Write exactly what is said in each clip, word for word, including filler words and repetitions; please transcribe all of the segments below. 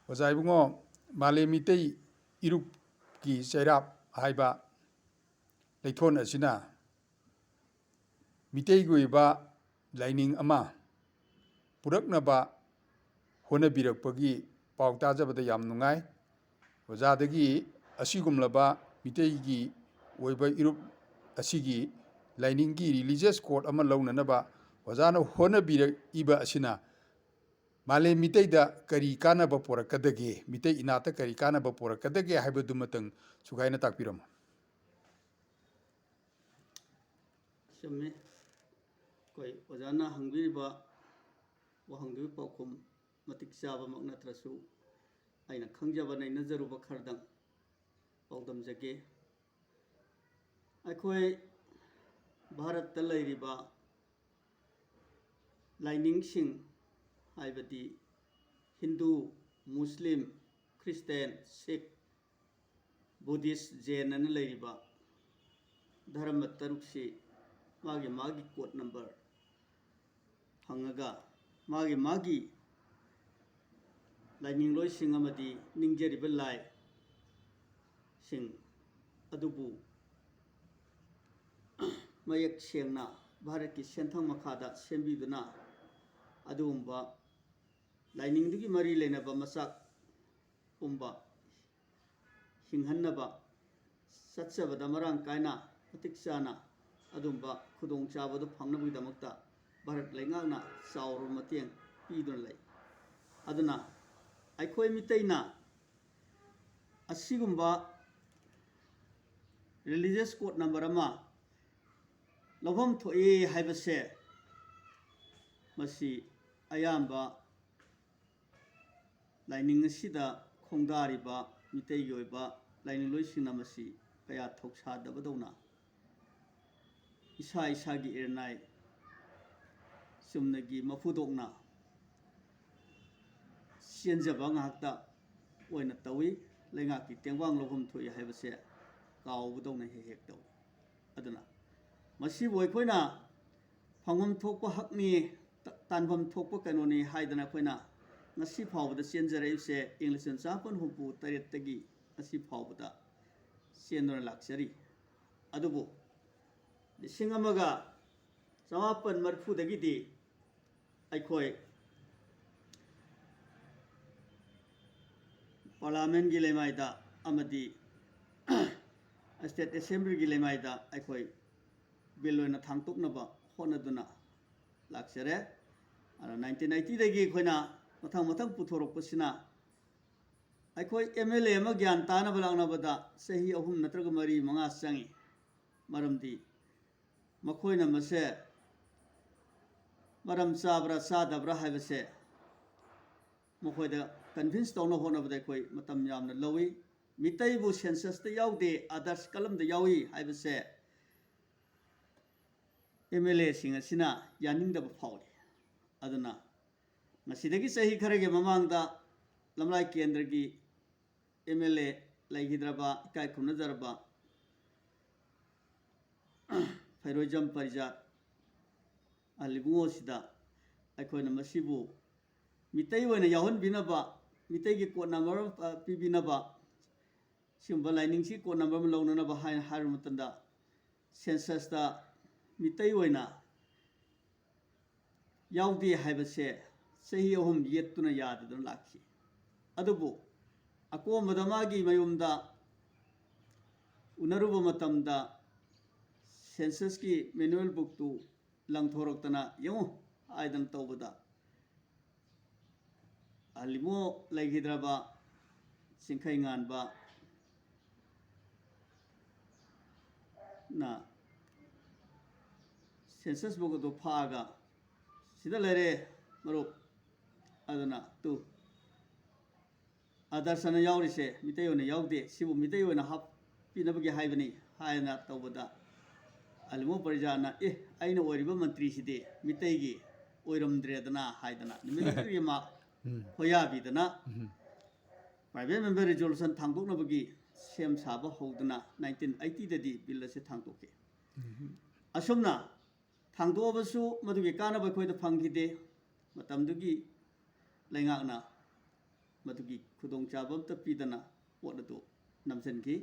ꯑꯣꯖꯥ ꯏꯕꯨꯡꯉꯣ, ꯃꯥꯂꯦꯝ ꯃꯤꯇꯩ ꯏꯔꯨꯞꯀꯤ ꯆꯩꯔꯥꯛ ꯍꯥꯏꯕ ꯂꯩꯊꯣꯟ ꯑꯁꯤꯅ ꯃꯤꯇꯩꯒꯤ ꯑꯣꯏꯕ ꯂꯥꯏꯅꯤꯡ ꯑꯃ ꯄꯨꯔꯛꯅꯕ ꯍꯣꯠꯅꯕꯤꯔꯛꯄꯒꯤ ꯄꯥꯎ ꯇꯥꯖꯕꯗ ꯌꯥꯝ ꯅꯨꯡꯉꯥꯏ꯫ ꯑꯣꯖꯥꯗꯒꯤ ꯑꯁꯤꯒꯨꯝꯂꯕ ꯃꯤꯇꯩꯒꯤ ꯑꯣꯏꯕ ꯏꯔꯨꯞ ꯑꯁꯤꯒꯤ ꯂꯥꯏꯅꯤꯡꯒꯤ religious code ꯑꯃ ꯂꯧꯅꯅꯕ ꯑꯣꯖꯥꯅ ꯍꯣꯠꯅꯕꯤꯔꯛꯏꯕ ꯑꯁꯤꯅ ꯃꯥꯂꯦꯝ ꯃꯤꯇꯩꯗ ꯀꯔꯤ ꯀꯥꯟꯅꯕ ꯄꯨꯔꯛꯀꯗꯒꯦ, ꯃꯤꯇꯩ ꯏꯅꯥꯠꯇ ꯀꯔꯤ ꯀꯥꯟꯅꯕ ꯄꯨꯔꯛꯀꯗꯒꯦ ꯍꯥꯏꯕꯗꯨꯃꯇꯪ ꯁꯨꯒꯥꯏꯅ ꯇꯥꯛꯄꯤꯔꯝꯃꯨ꯫ ꯆꯨꯝꯃꯤ꯫ ꯑꯩꯈꯣꯏ ꯑꯣꯖꯥꯅ ꯍꯪꯕꯤꯔꯤꯕ ꯋꯥꯍꯪꯗꯨꯒꯤ ꯄꯥꯎꯈꯨꯝ ꯃꯇꯤꯛ ꯆꯥꯕꯃꯛ ꯅꯠꯇ꯭ꯔꯁꯨ, ꯑꯩꯅ ꯈꯪꯖꯕ ꯅꯩꯅꯖꯔꯨꯕ ꯈꯔꯗꯪ ꯄꯥꯎꯗꯝꯖꯒꯦ꯫ ꯑꯩꯈꯣꯏ ꯚꯥꯔꯠꯇ ꯂꯩꯔꯤꯕ ꯂꯥꯏꯅꯤꯡꯁꯤꯡ, ꯍꯥꯏꯕꯗꯤ ꯍꯤꯟꯗꯨ, ꯃꯨꯁꯂꯤꯝ, ꯈ꯭ꯔꯤꯁꯇꯦꯟ, ꯁꯤꯈ, ꯕꯨꯙꯤꯁ, ꯖꯦꯟ ꯑꯅ ꯂꯩꯔꯤꯕ ꯙꯔꯃ ꯇꯔꯨꯛꯁꯤ ꯃꯥꯒꯤ ꯃꯥꯒꯤ code number ꯐꯪꯉꯒ, ꯃꯥꯒꯤ ꯃꯥꯒꯤ ꯂꯥꯏꯅꯤꯡꯂꯣꯏꯁꯤꯡ ꯑꯃꯗꯤ ꯅꯤꯡꯖꯔꯤꯕ ꯂꯥꯏꯁꯤꯡ ꯑꯗꯨꯕꯨ ꯃꯌꯦꯛ ꯁꯦꯡꯅ ꯚꯥꯔꯠꯀꯤ ꯁꯦꯟꯊꯪ ꯃꯈꯥꯗ ꯁꯦꯝꯕꯤꯗꯨꯅ, ꯑꯗꯨꯒꯨꯝꯕ ꯂꯥꯏꯅꯤꯡꯗꯨꯒꯤ ꯃꯔꯤ ꯂꯩꯅꯕ ꯃꯆꯥꯛ ꯄꯨꯝꯕ ꯍꯤꯡꯍꯟꯅꯕ ꯆꯠꯆꯕꯗ ꯃꯔꯥꯡ ꯀꯥꯏꯅ, ꯃꯇꯤꯛ ꯆꯥꯅ ꯑꯗꯨꯝꯕ ꯈꯨꯗꯣꯡꯆꯥꯕꯗꯨ ꯐꯪꯅꯕꯒꯤꯗꯃꯛꯇ ꯚꯥꯔꯠ ꯂꯩꯉꯥꯛꯅ ꯆꯥꯎꯔꯕ ꯃꯇꯦꯡ ꯄꯤꯗꯨꯅ ꯂꯩ꯫ ꯑꯗꯨꯅ ꯑꯩꯈꯣꯏ ꯃꯤꯇꯩꯅ ꯑꯁꯤꯒꯨꯝꯕ religious code number ꯑꯃ ꯂꯧꯐꯝ ꯊꯣꯛꯏ ꯍꯥꯏꯕꯁꯦ, ꯃꯁꯤ ꯑꯌꯥꯝꯕ ꯂꯥꯏꯅꯤꯡ ꯑꯁꯤꯗ ꯈꯣꯡꯗꯥꯔꯤꯕ ꯃꯤꯇꯩꯒꯤ ꯑꯣꯏꯕ ꯂꯥꯏꯅꯤꯡꯂꯣꯏꯁꯤꯡꯅ ꯃꯁꯤ ꯀꯌꯥ ꯊꯧꯁꯥꯗꯕꯗꯧꯅ, ꯏꯁꯥ ꯏꯁꯥꯒꯤ ꯏꯔꯅꯥꯏ ꯆꯨꯝꯅꯒꯤ ꯃꯄꯨꯗꯣꯛꯅ ꯆꯦꯟꯖꯕ ꯉꯥꯛꯇ ꯑꯣꯏꯅ ꯇꯧꯏ꯫ ꯂꯩꯉꯥꯛꯀꯤ ꯇꯦꯡꯕꯥꯡ ꯂꯧꯐꯝ ꯊꯣꯛꯏ ꯍꯥꯏꯕꯁꯦ ꯀꯥꯎꯕꯗꯧꯅ ꯍꯦꯛ ꯍꯦꯛ ꯇꯧꯏ꯫ ꯑꯗꯨꯅ ꯃꯁꯤꯕꯨ ꯑꯩꯈꯣꯏꯅ ꯐꯪꯐꯝ ꯊꯣꯛꯄ ꯍꯛꯅꯤ, ꯇ-, ꯇꯥꯟꯐꯝ ꯊꯣꯛꯄ ꯀꯩꯅꯣꯅꯤ ꯍꯥꯏꯗꯅ ꯑꯩꯈꯣꯏꯅ ꯉꯁꯤ ꯐꯥꯎꯕꯗ ꯆꯦꯟꯖꯔꯛꯏꯕꯁꯦ ꯏꯪ ꯂꯤꯁꯤꯡ ꯆꯥꯃꯥꯄꯟ ꯍꯨꯝꯐꯨ ꯇꯔꯦꯠꯇꯒꯤ ꯉꯁꯤ ꯐꯥꯎꯕꯗ ꯆꯦꯟꯗꯨꯅ ꯂꯥꯛꯆꯔꯤ꯫ ꯑꯗꯨꯕꯨ ꯂꯤꯁꯤꯡ ꯑꯃꯒ ꯆꯥꯃꯥꯄꯟ ꯃꯔꯤꯐꯨꯗꯒꯤꯗꯤ ꯑꯩꯈꯣꯏ ꯄꯥꯔꯂꯥꯃꯦꯟꯒꯤ ꯂꯩꯃꯥꯏꯗ ꯑꯃꯗꯤ ꯁ꯭ꯇꯦꯠ ꯑꯦꯁꯦꯝꯕ꯭ꯂꯤꯒꯤ ꯂꯩꯃꯥꯏꯗ ꯑꯩꯈꯣꯏ ꯕꯤꯜ ꯑꯣꯏꯅ ꯊꯥꯡꯇꯣꯛꯅꯕ ꯍꯣꯠꯅꯗꯨꯅ ꯂꯥꯛꯆꯔꯦ꯫ ꯑꯗꯣ ꯅꯥꯏꯟꯇꯤꯟ ꯑꯩꯠꯇꯤꯗꯒꯤ ꯑꯩꯈꯣꯏꯅ ꯃꯊꯪ ꯃꯊꯪ ꯄꯨꯊꯣꯔꯛꯄꯁꯤꯅ ꯑꯩꯈꯣꯏ ꯑꯦꯝ ꯑꯦꯜ ꯑꯦ ꯑꯃ ꯒ꯭ꯌꯥꯟ ꯇꯥꯅꯕ ꯂꯥꯛꯅꯕꯗ ꯆꯍꯤ ꯑꯍꯨꯝ ꯅꯠꯇ꯭ꯔꯒ ꯃꯔꯤ ꯃꯉꯥ ꯆꯪꯉꯤ꯫ ꯃꯔꯝꯗꯤ ꯃꯈꯣꯏꯅ ꯃꯁꯦ ꯃꯔꯝ ꯆꯥꯕ꯭ꯔꯥ ꯆꯥꯗꯕ꯭ꯔꯥ ꯍꯥꯏꯕꯁꯦ ꯃꯈꯣꯏꯗ ꯀꯟꯚꯤꯟꯁ ꯇꯧꯅꯕ ꯍꯣꯠꯅꯕꯗ ꯑꯩꯈꯣꯏ ꯃꯇꯝ ꯌꯥꯝꯅ ꯂꯧꯏ꯫ ꯃꯤꯇꯩꯕꯨ ꯁꯦꯟꯁꯁꯇ ꯌꯥꯎꯗꯦ, ꯑꯥꯗꯔꯁ ꯀꯂꯝꯗ ꯌꯥꯎꯏ ꯍꯥꯏꯕꯁꯦ ꯑꯦꯝ ꯑꯦꯜ ꯑꯦꯁꯤꯡ ꯑꯁꯤꯅ ꯌꯥꯅꯤꯡꯗꯕ ꯐꯥꯎꯔꯤ꯫ ꯑꯗꯨꯅ ꯉꯁꯤꯗꯒꯤ ꯆꯍꯤ ꯈꯔꯒꯤ ꯃꯃꯥꯡꯗ ꯂꯝꯂꯥꯏ ꯀꯦꯟꯗ꯭ꯔꯒꯤ ꯑꯦꯝ ꯑꯦꯜ ꯑꯦ ꯂꯩꯈꯤꯗ꯭ꯔꯕ ꯏꯀꯥꯏ ꯈꯨꯝꯅꯖꯔꯕ ꯐꯩꯔꯣꯏꯖꯝ ꯄꯔꯤꯖꯥꯠ ꯑꯂꯤꯕꯨꯡꯉꯣꯁꯤꯗ ꯑꯩꯈꯣꯏꯅ ꯃꯁꯤꯕꯨ ꯃꯤꯇꯩ ꯑꯣꯏꯅ ꯌꯥꯎꯍꯟꯕꯤꯅꯕ, ꯃꯤꯇꯩꯒꯤ ꯀꯣꯠ ꯅꯝꯕꯔ ꯑꯃ ꯄꯤꯕꯤꯅꯕ, ꯁꯤꯒꯨꯝꯕ ꯂꯥꯏꯅꯤꯡꯁꯤ ꯀꯣꯠ ꯅꯝꯕꯔ ꯑꯃ ꯂꯧꯅꯅꯕ ꯍꯥꯏꯅ ꯍꯥꯏꯔꯕ ꯃꯇꯝꯗ ꯁꯦꯟꯁꯁꯇ ꯃꯤꯇꯩ ꯑꯣꯏꯅ ꯌꯥꯎꯗꯦ ꯍꯥꯏꯕꯁꯦ ꯆꯍꯤ ꯑꯍꯨꯝ ꯌꯦꯠꯇꯨꯅ ꯌꯥꯗꯗꯨꯅ ꯂꯥꯛꯈꯤ꯫ ꯑꯗꯨꯕꯨ ꯑꯀꯣꯟꯕꯗ ꯃꯥꯒꯤ ꯃꯌꯨꯝꯗ ꯎꯅꯔꯨꯕ ꯃꯇꯝꯗ ꯁꯦꯟꯁꯁꯀꯤ ꯃꯦꯅꯨꯑꯦꯜ ꯕꯨꯛꯇꯨ ꯂꯪꯊꯣꯔꯛꯇꯅ ꯌꯦꯡꯉꯨ ꯍꯥꯏꯗꯅ ꯇꯧꯕꯗ ꯑꯂꯤꯃꯣ ꯂꯩꯈꯤꯗ꯭ꯔꯕ ꯆꯤꯡꯈꯩ ꯉꯥꯟꯕ ꯅ ꯁꯦꯟꯁꯁ ꯕꯨꯛ ꯑꯗꯨ ꯐꯥꯛꯑꯒ ꯁꯤꯗ ꯂꯩꯔꯦ ꯃꯔꯨꯞ꯫ ꯑꯗꯨꯅ ꯇꯨ ꯑꯥꯗꯔꯁꯅ ꯌꯥꯎꯔꯤꯁꯦ ꯃꯤꯇꯩ ꯑꯣꯏꯅ ꯌꯥꯎꯗꯦ, ꯁꯤꯕꯨ ꯃꯤꯇꯩ ꯑꯣꯏꯅ ꯍꯥꯞꯄꯤꯅꯕꯒꯤ ꯍꯥꯏꯕꯅꯤ ꯍꯥꯏꯅ ꯇꯧꯕꯗ ꯑꯂꯤꯃꯣ ꯄꯔꯤꯖꯥꯅ ꯑꯦ ꯑꯩꯅ ꯑꯣꯏꯔꯤꯕ ꯃꯟꯇ꯭ꯔꯤꯁꯤꯗꯤ ꯃꯤꯇꯩꯒꯤ ꯑꯣꯏꯔꯝꯗ꯭ꯔꯦꯗꯅ ꯍꯥꯏꯗꯅ ꯅꯨꯃꯤꯠ ꯑꯗꯨꯒꯤ ꯃꯥ ꯍꯣꯌꯥꯕꯤꯗꯅ ꯄ꯭ꯔꯥꯏꯚꯦꯠ ꯃꯦꯝꯕꯔ ꯔꯤꯖꯣꯂꯨꯁꯟ ꯊꯥꯡꯗꯣꯛꯅꯕꯒꯤ ꯁꯦꯝ ꯁꯥꯕ ꯍꯧꯗꯨꯅ ꯅꯥꯏꯟꯇꯤꯟ ꯑꯩꯠꯇꯤꯗꯗꯤ ꯕꯤꯜ ꯑꯁꯤ ꯊꯥꯡꯗꯣꯛꯈꯤ꯫ ꯑꯁꯨꯝꯅ ꯊꯥꯡꯗꯣꯛꯑꯕꯁꯨ ꯃꯗꯨꯒꯤ ꯀꯥꯟꯅꯕ ꯑꯩꯈꯣꯏꯗ ꯐꯪꯈꯤꯗꯦ꯫ ꯃꯇꯝꯗꯨꯒꯤ ꯂꯩꯉꯥꯛꯅ ꯃꯗꯨꯒꯤ ꯈꯨꯗꯣꯡꯆꯥꯕ ꯑꯝꯇ ꯄꯤꯗꯅ ꯄꯣꯠ ꯑꯗꯨ ꯅꯝꯁꯤꯟꯈꯤ꯫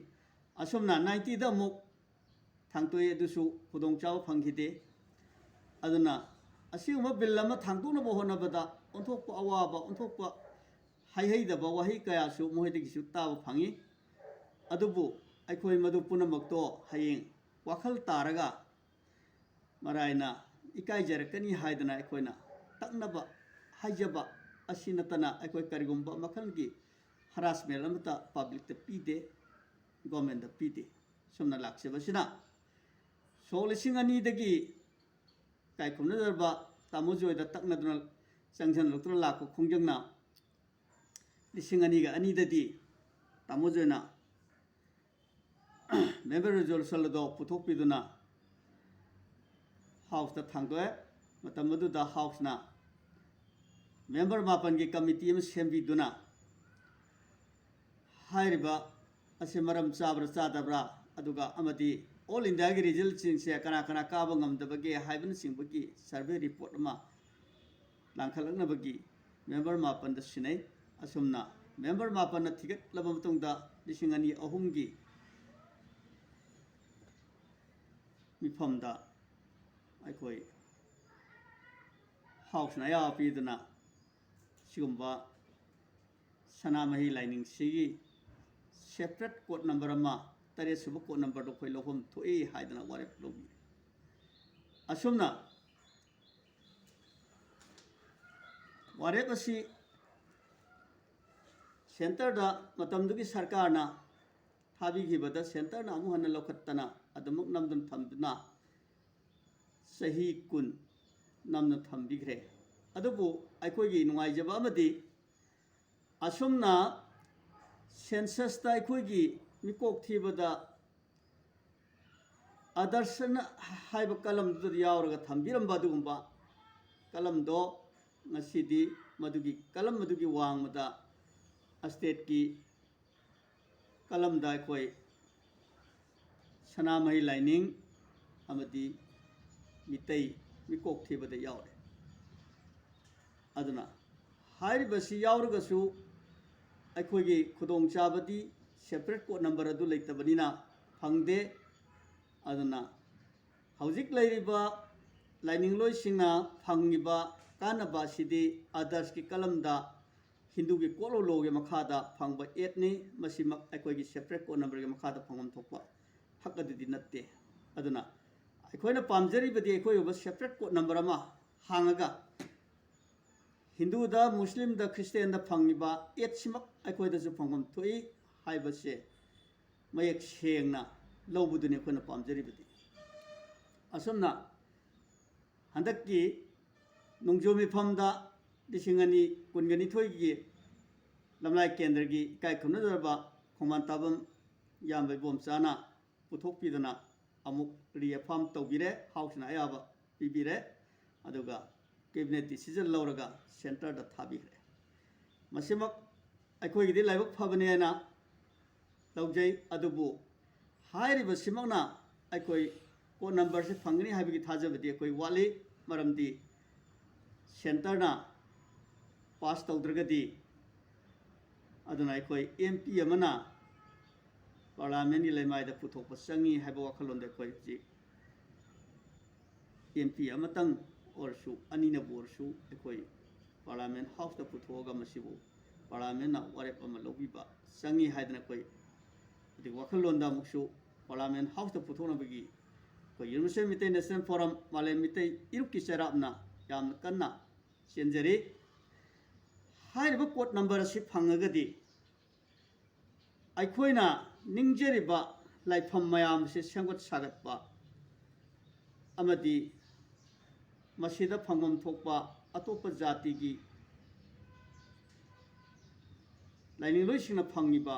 ꯑꯁꯨꯝꯅ ꯅꯥꯏꯟꯇꯤꯗ ꯑꯃꯨꯛ ꯊꯥꯡꯇꯣꯛꯏ, ꯑꯗꯨꯁꯨ ꯈꯨꯗꯣꯡꯆꯥꯕ ꯐꯪꯈꯤꯗꯦ꯫ ꯑꯗꯨꯅ ꯑꯁꯤꯒꯨꯝꯕ ꯕꯤꯜ ꯑꯃ ꯊꯥꯡꯗꯣꯛꯅꯕ ꯍꯣꯠꯅꯕꯗ ꯑꯣꯟꯊꯣꯛꯄ ꯑꯋꯥꯕ, ꯑꯣꯟꯊꯣꯛꯄ ꯍꯩꯍꯩꯗꯕ ꯋꯥꯍꯩ ꯀꯌꯥꯁꯨ ꯃꯈꯣꯏꯗꯒꯤꯁꯨ ꯇꯥꯕ ꯐꯪꯉꯤ꯫ ꯑꯗꯨꯕꯨ ꯑꯩꯈꯣꯏ ꯃꯗꯨ ꯄꯨꯝꯅꯃꯛꯇꯣ ꯍꯌꯦꯡ ꯋꯥꯈꯜ ꯇꯥꯔꯒ ꯃꯔꯥꯏꯅ ꯏꯀꯥꯏꯖꯔꯛꯀꯅꯤ ꯍꯥꯏꯗꯅ ꯑꯩꯈꯣꯏꯅ ꯇꯛꯅꯕ ꯍꯥꯏꯖꯕ ꯑꯁꯤ ꯅꯠꯇꯅ ꯑꯩꯈꯣꯏ ꯀꯔꯤꯒꯨꯝꯕ ꯃꯈꯜꯒꯤ ꯍꯔꯥꯁꯃꯦꯟ ꯑꯃꯠꯇ ꯄꯕ꯭ꯂꯤꯛꯇ ꯄꯤꯗꯦ, ꯒꯣꯔꯃꯦꯟꯗ ꯄꯤꯗꯦ꯫ ꯁꯨꯝꯅ ꯂꯥꯛꯆꯕꯁꯤꯅ ꯁꯣꯛ ꯂꯤꯁꯤꯡ ꯑꯅꯤꯗꯒꯤ ꯏꯀꯥꯏ ꯈꯨꯝꯅꯖꯔꯕ ꯇꯥꯃꯣ ꯖꯣꯏꯗ ꯇꯛꯅꯗꯨꯅ ꯆꯪꯁꯤꯜꯂꯛꯇꯨꯅ ꯂꯥꯛꯄ ꯈꯣꯡꯖꯪꯅ ꯂꯤꯁꯤꯡ ꯑꯅꯤꯒ ꯑꯅꯤꯗꯗꯤ ꯇꯥꯃꯣ ꯖꯣꯏꯅ ꯃꯦꯝꯕꯔ ꯔꯤꯖꯣꯂꯨꯁꯟ ꯑꯗꯣ ꯄꯨꯊꯣꯛꯄꯤꯗꯨꯅ ꯍꯥꯎꯁꯇ ꯊꯥꯡꯗꯣꯛꯑꯦ꯫ ꯃꯇꯝ ꯑꯗꯨꯗ ꯍꯥꯎꯁꯅ ꯃꯦꯝꯕꯔ ꯃꯥꯄꯟꯒꯤ ꯀꯃꯤꯇꯤ ꯑꯃ ꯁꯦꯝꯕꯤꯗꯨꯅ ꯍꯥꯏꯔꯤꯕ ꯑꯁꯤ ꯃꯔꯝ ꯆꯥꯕ꯭ꯔꯥ ꯆꯥꯗꯕ꯭ꯔꯥ, ꯑꯗꯨꯒ ꯑꯃꯗꯤ ꯑꯣꯜ ꯏꯟꯗꯤꯌꯥꯒꯤ ꯔꯤꯖꯜꯁꯤꯡꯁꯦ ꯀꯅꯥ ꯀꯅꯥ ꯀꯥꯕ ꯉꯝꯗꯕꯒꯦ ꯍꯥꯏꯕꯅꯆꯤꯡꯕꯒꯤ ꯁꯔꯚꯦ ꯔꯤꯄꯣꯔꯠ ꯑꯃ ꯂꯥꯡꯈꯠꯂꯛꯅꯕꯒꯤ ꯃꯦꯝꯕꯔ ꯃꯥꯄꯟꯗ ꯁꯤꯟꯅꯩ꯫ ꯑꯁꯨꯝꯅ ꯃꯦꯝꯕꯔ ꯃꯥꯄꯟꯅ ꯊꯤꯒꯠꯂꯕ ꯃꯇꯨꯡꯗ ꯂꯤꯁꯤꯡ ꯑꯅꯤ ꯑꯍꯨꯝꯒꯤ ꯃꯤꯐꯝꯗ ꯑꯩꯈꯣꯏ ꯍꯥꯎꯁꯅ ꯑꯌꯥꯕ ꯄꯤꯗꯨꯅ ꯁꯤꯒꯨꯝꯕ ꯁꯅꯥꯃꯍꯤ ꯂꯥꯏꯅꯤꯡꯁꯤꯒꯤ ꯁꯦꯄꯔꯦꯠ ꯀꯣꯗ ꯅꯝꯕꯔ ꯑꯃ, ꯇꯔꯦꯠ ꯁꯨꯕ ꯀꯣꯗ ꯅꯝꯕꯔꯗꯣ ꯑꯩꯈꯣꯏ ꯂꯧꯐꯝ ꯊꯣꯛꯏ ꯍꯥꯏꯗꯅ ꯋꯥꯔꯦꯞ ꯂꯧꯕꯤ꯫ ꯑꯁꯨꯝꯅ ꯋꯥꯔꯦꯞ ꯑꯁꯤ ꯁꯦꯟꯇꯔꯗ ꯃꯇꯝꯗꯨꯒꯤ ꯁꯔꯀꯥꯔꯅ ꯊꯥꯕꯤꯈꯤꯕꯗ ꯁꯦꯟꯇꯔꯅ ꯑꯃꯨꯛ ꯍꯟꯅ ꯂꯧꯈꯠꯇꯅ ꯑꯗꯨꯃꯛ ꯅꯝꯗꯨꯅ ꯊꯝꯗꯨꯅ ꯆꯍꯤ ꯀꯨꯟ ꯅꯝꯅ ꯊꯝꯕꯤꯈ꯭ꯔꯦ꯫ ꯑꯗꯨꯕꯨ ꯑꯩꯈꯣꯏꯒꯤ ꯅꯨꯡꯉꯥꯏꯖꯕ ꯑꯃꯗꯤ ꯑꯁꯨꯝꯅ ꯁꯦꯟꯁꯁꯇ ꯑꯩꯈꯣꯏꯒꯤ ꯃꯤꯀꯣꯛ ꯊꯤꯕꯗ ꯑꯗꯔꯁꯅ ꯍꯥꯏꯕ ꯀꯂꯝꯗꯨꯗ ꯌꯥꯎꯔꯒ ꯊꯝꯕꯤꯔꯝꯕ ꯑꯗꯨꯒꯨꯝꯕ ꯀꯂꯝꯗꯣ ꯉꯁꯤꯗꯤ ꯃꯗꯨꯒꯤ ꯀꯂꯝ ꯑꯗꯨꯒꯤ ꯋꯥꯡꯃꯗ ꯁ꯭ꯇꯦꯠꯀꯤ ꯀꯂꯝꯗ ꯑꯩꯈꯣꯏ ꯁꯅꯥꯃꯍꯤ ꯂꯥꯏꯅꯤꯡ ꯑꯃꯗꯤ ꯃꯤꯇꯩ ꯃꯤꯀꯣꯛ ꯊꯤꯕꯗ ꯌꯥꯎꯔꯦ꯫ ꯑꯗꯨꯅ ꯍꯥꯏꯔꯤꯕꯁꯤ ꯌꯥꯎꯔꯒꯁꯨ ꯑꯩꯈꯣꯏꯒꯤ ꯈꯨꯗꯣꯡꯆꯥꯕꯗꯤ separate code number ꯑꯗꯨ ꯂꯩꯇꯕꯅꯤꯅ ꯐꯪꯗꯦ꯫ ꯑꯗꯨꯅ ꯍꯧꯖꯤꯛ ꯂꯩꯔꯤꯕ ꯂꯥꯏꯅꯤꯡꯂꯣꯏꯁꯤꯡꯅ ꯐꯪꯉꯤꯕ ꯀꯥꯟꯅꯕ ꯑꯁꯤꯗꯤ ꯑꯗꯔꯁꯀꯤ ꯀꯂꯝꯗ ꯍꯤꯟꯗꯨꯒꯤ code of lawꯒꯤ ꯃꯈꯥꯗ ꯐꯪꯕ aidꯅꯤ꯫ ꯃꯁꯤꯃꯛ ꯑꯩꯈꯣꯏꯒꯤ separate code numberꯒꯤ ꯃꯈꯥꯗ ꯐꯪꯐꯝ ꯊꯣꯛꯄ ꯍꯛ ꯑꯗꯨꯗꯤ ꯅꯠꯇꯦ꯫ ꯑꯗꯨꯅ ꯑꯩꯈꯣꯏꯅ ꯄꯥꯝꯖꯔꯤꯕꯗꯤ ꯑꯩꯈꯣꯏ ꯑꯣꯏꯕ separate code number ꯑꯃ ꯍꯥꯡꯉꯒ ꯍꯤꯟꯗꯨꯗ, ꯃꯨꯁꯂꯤꯝꯗ, ꯈ꯭ꯔꯤꯁꯇꯤꯌꯥꯟꯗ ꯐꯪꯉꯤꯕ aidꯁꯤꯃꯛ ꯑꯩꯈꯣꯏꯗꯁꯨ ꯐꯪꯐꯝ ꯊꯣꯛꯏ ꯍꯥꯏꯕꯁꯦ ꯃꯌꯦꯛ ꯁꯦꯡꯅ ꯂꯧꯕꯗꯨꯅꯤ ꯑꯩꯈꯣꯏꯅ ꯄꯥꯝꯖꯔꯤꯕꯗꯤ꯫ ꯑꯁꯨꯝꯅ ꯍꯟꯗꯛꯀꯤ ꯅꯣꯡꯖꯨ ꯃꯤꯐꯝꯗ ꯂꯤꯁꯤꯡ ꯑꯅꯤ ꯀꯨꯟꯒ ꯅꯤꯊꯣꯏꯒꯤ ꯂꯝꯂꯥꯏ ꯀꯦꯟꯗ꯭ꯔꯒꯤ ꯏꯀꯥꯏ ꯈꯨꯝꯅꯖꯔꯕ ꯈꯣꯡꯕꯥꯟ ꯇꯥꯕꯝ ꯏꯌꯥꯝꯕ ꯏꯕꯣꯝꯆꯥꯅ ꯄꯨꯊꯣꯛꯄꯤꯗꯅ ꯑꯃꯨꯛ reaffirm ꯇꯧꯕꯤꯔꯦ, ꯍꯥꯎꯁꯅ ꯑꯌꯥꯕ ꯄꯤꯕꯤꯔꯦ, ꯑꯗꯨꯒ cabinet decision ꯂꯧꯔꯒ centreꯗ ꯊꯥꯕꯤꯈ꯭ꯔꯦ꯫ ꯃꯁꯤꯃꯛ ꯑꯩꯈꯣꯏꯒꯤꯗꯤ ꯂꯥꯏꯕꯛ ꯐꯕꯅꯦꯅ ꯂꯧꯖꯩ꯫ ꯑꯗꯨꯕꯨ ꯍꯥꯏꯔꯤꯕꯁꯤꯃꯛꯅ ꯑꯩꯈꯣꯏ code numberꯁꯦ ꯐꯪꯒꯅꯤ ꯍꯥꯏꯕꯒꯤ ꯊꯥꯖꯕꯗꯤ ꯑꯩꯈꯣꯏ ꯋꯥꯠꯂꯤ꯫ ꯃꯔꯝꯗꯤ centreꯅ pass ꯇꯧꯗ꯭ꯔꯒꯗꯤ, ꯑꯗꯨꯅ ꯑꯩꯈꯣꯏ MP ꯑꯃꯅ parliamentꯀꯤ ꯂꯩꯃꯥꯏꯗ ꯄꯨꯊꯣꯛꯄ ꯆꯪꯉꯤ ꯍꯥꯏꯕ ꯋꯥꯈꯜꯂꯣꯟꯗ ꯑꯩꯈꯣꯏ ꯍꯧꯖꯤꯛ MP ꯑꯃꯇꯪ ꯑꯣꯏꯔꯁꯨ, ꯑꯅꯤꯅꯕꯨ ꯑꯣꯏꯔꯁꯨ, ꯑꯩꯈꯣꯏ parliament houseꯇ ꯄꯨꯊꯣꯛꯑꯒ ꯃꯁꯤꯕꯨ parliamentꯅ ꯋꯥꯔꯦꯞ ꯑꯃ ꯂꯧꯕꯤꯕ ꯆꯪꯉꯤ ꯍꯥꯏꯗꯅ ꯑꯩꯈꯣꯏ ꯍꯧꯖꯤꯛ ꯋꯥꯈꯜꯂꯣꯟꯗ ꯑꯃꯨꯛꯁꯨ parliament houseꯇ ꯄꯨꯊꯣꯛꯅꯕꯒꯤ ꯑꯩꯈꯣꯏ Universal Meitei National Forum, ꯃꯥꯂꯦꯝ ꯃꯤꯇꯩ ꯏꯔꯨꯞꯀꯤ ꯆꯩꯔꯥꯛꯅ ꯌꯥꯝꯅ ꯀꯟꯅ ꯆꯦꯟꯖꯔꯤ꯫ ꯍꯥꯏꯔꯤꯕ code number ꯑꯁꯤ ꯐꯪꯉꯒꯗꯤ ꯑꯩꯈꯣꯏꯅ ꯅꯤꯡꯖꯔꯤꯕ ꯂꯥꯏꯐꯝ ꯃꯌꯥꯝ ꯑꯁꯤ ꯁꯦꯝꯒꯠ ꯁꯥꯒꯠꯄ ꯑꯃꯗꯤ ꯃꯁꯤꯗ ꯐꯪꯐꯝ ꯊꯣꯛꯄ ꯑꯇꯣꯞꯄ ꯖꯥꯇꯤꯒꯤ ꯂꯥꯏꯅꯤꯡꯂꯣꯏꯁꯤꯡꯅ ꯐꯪꯉꯤꯕ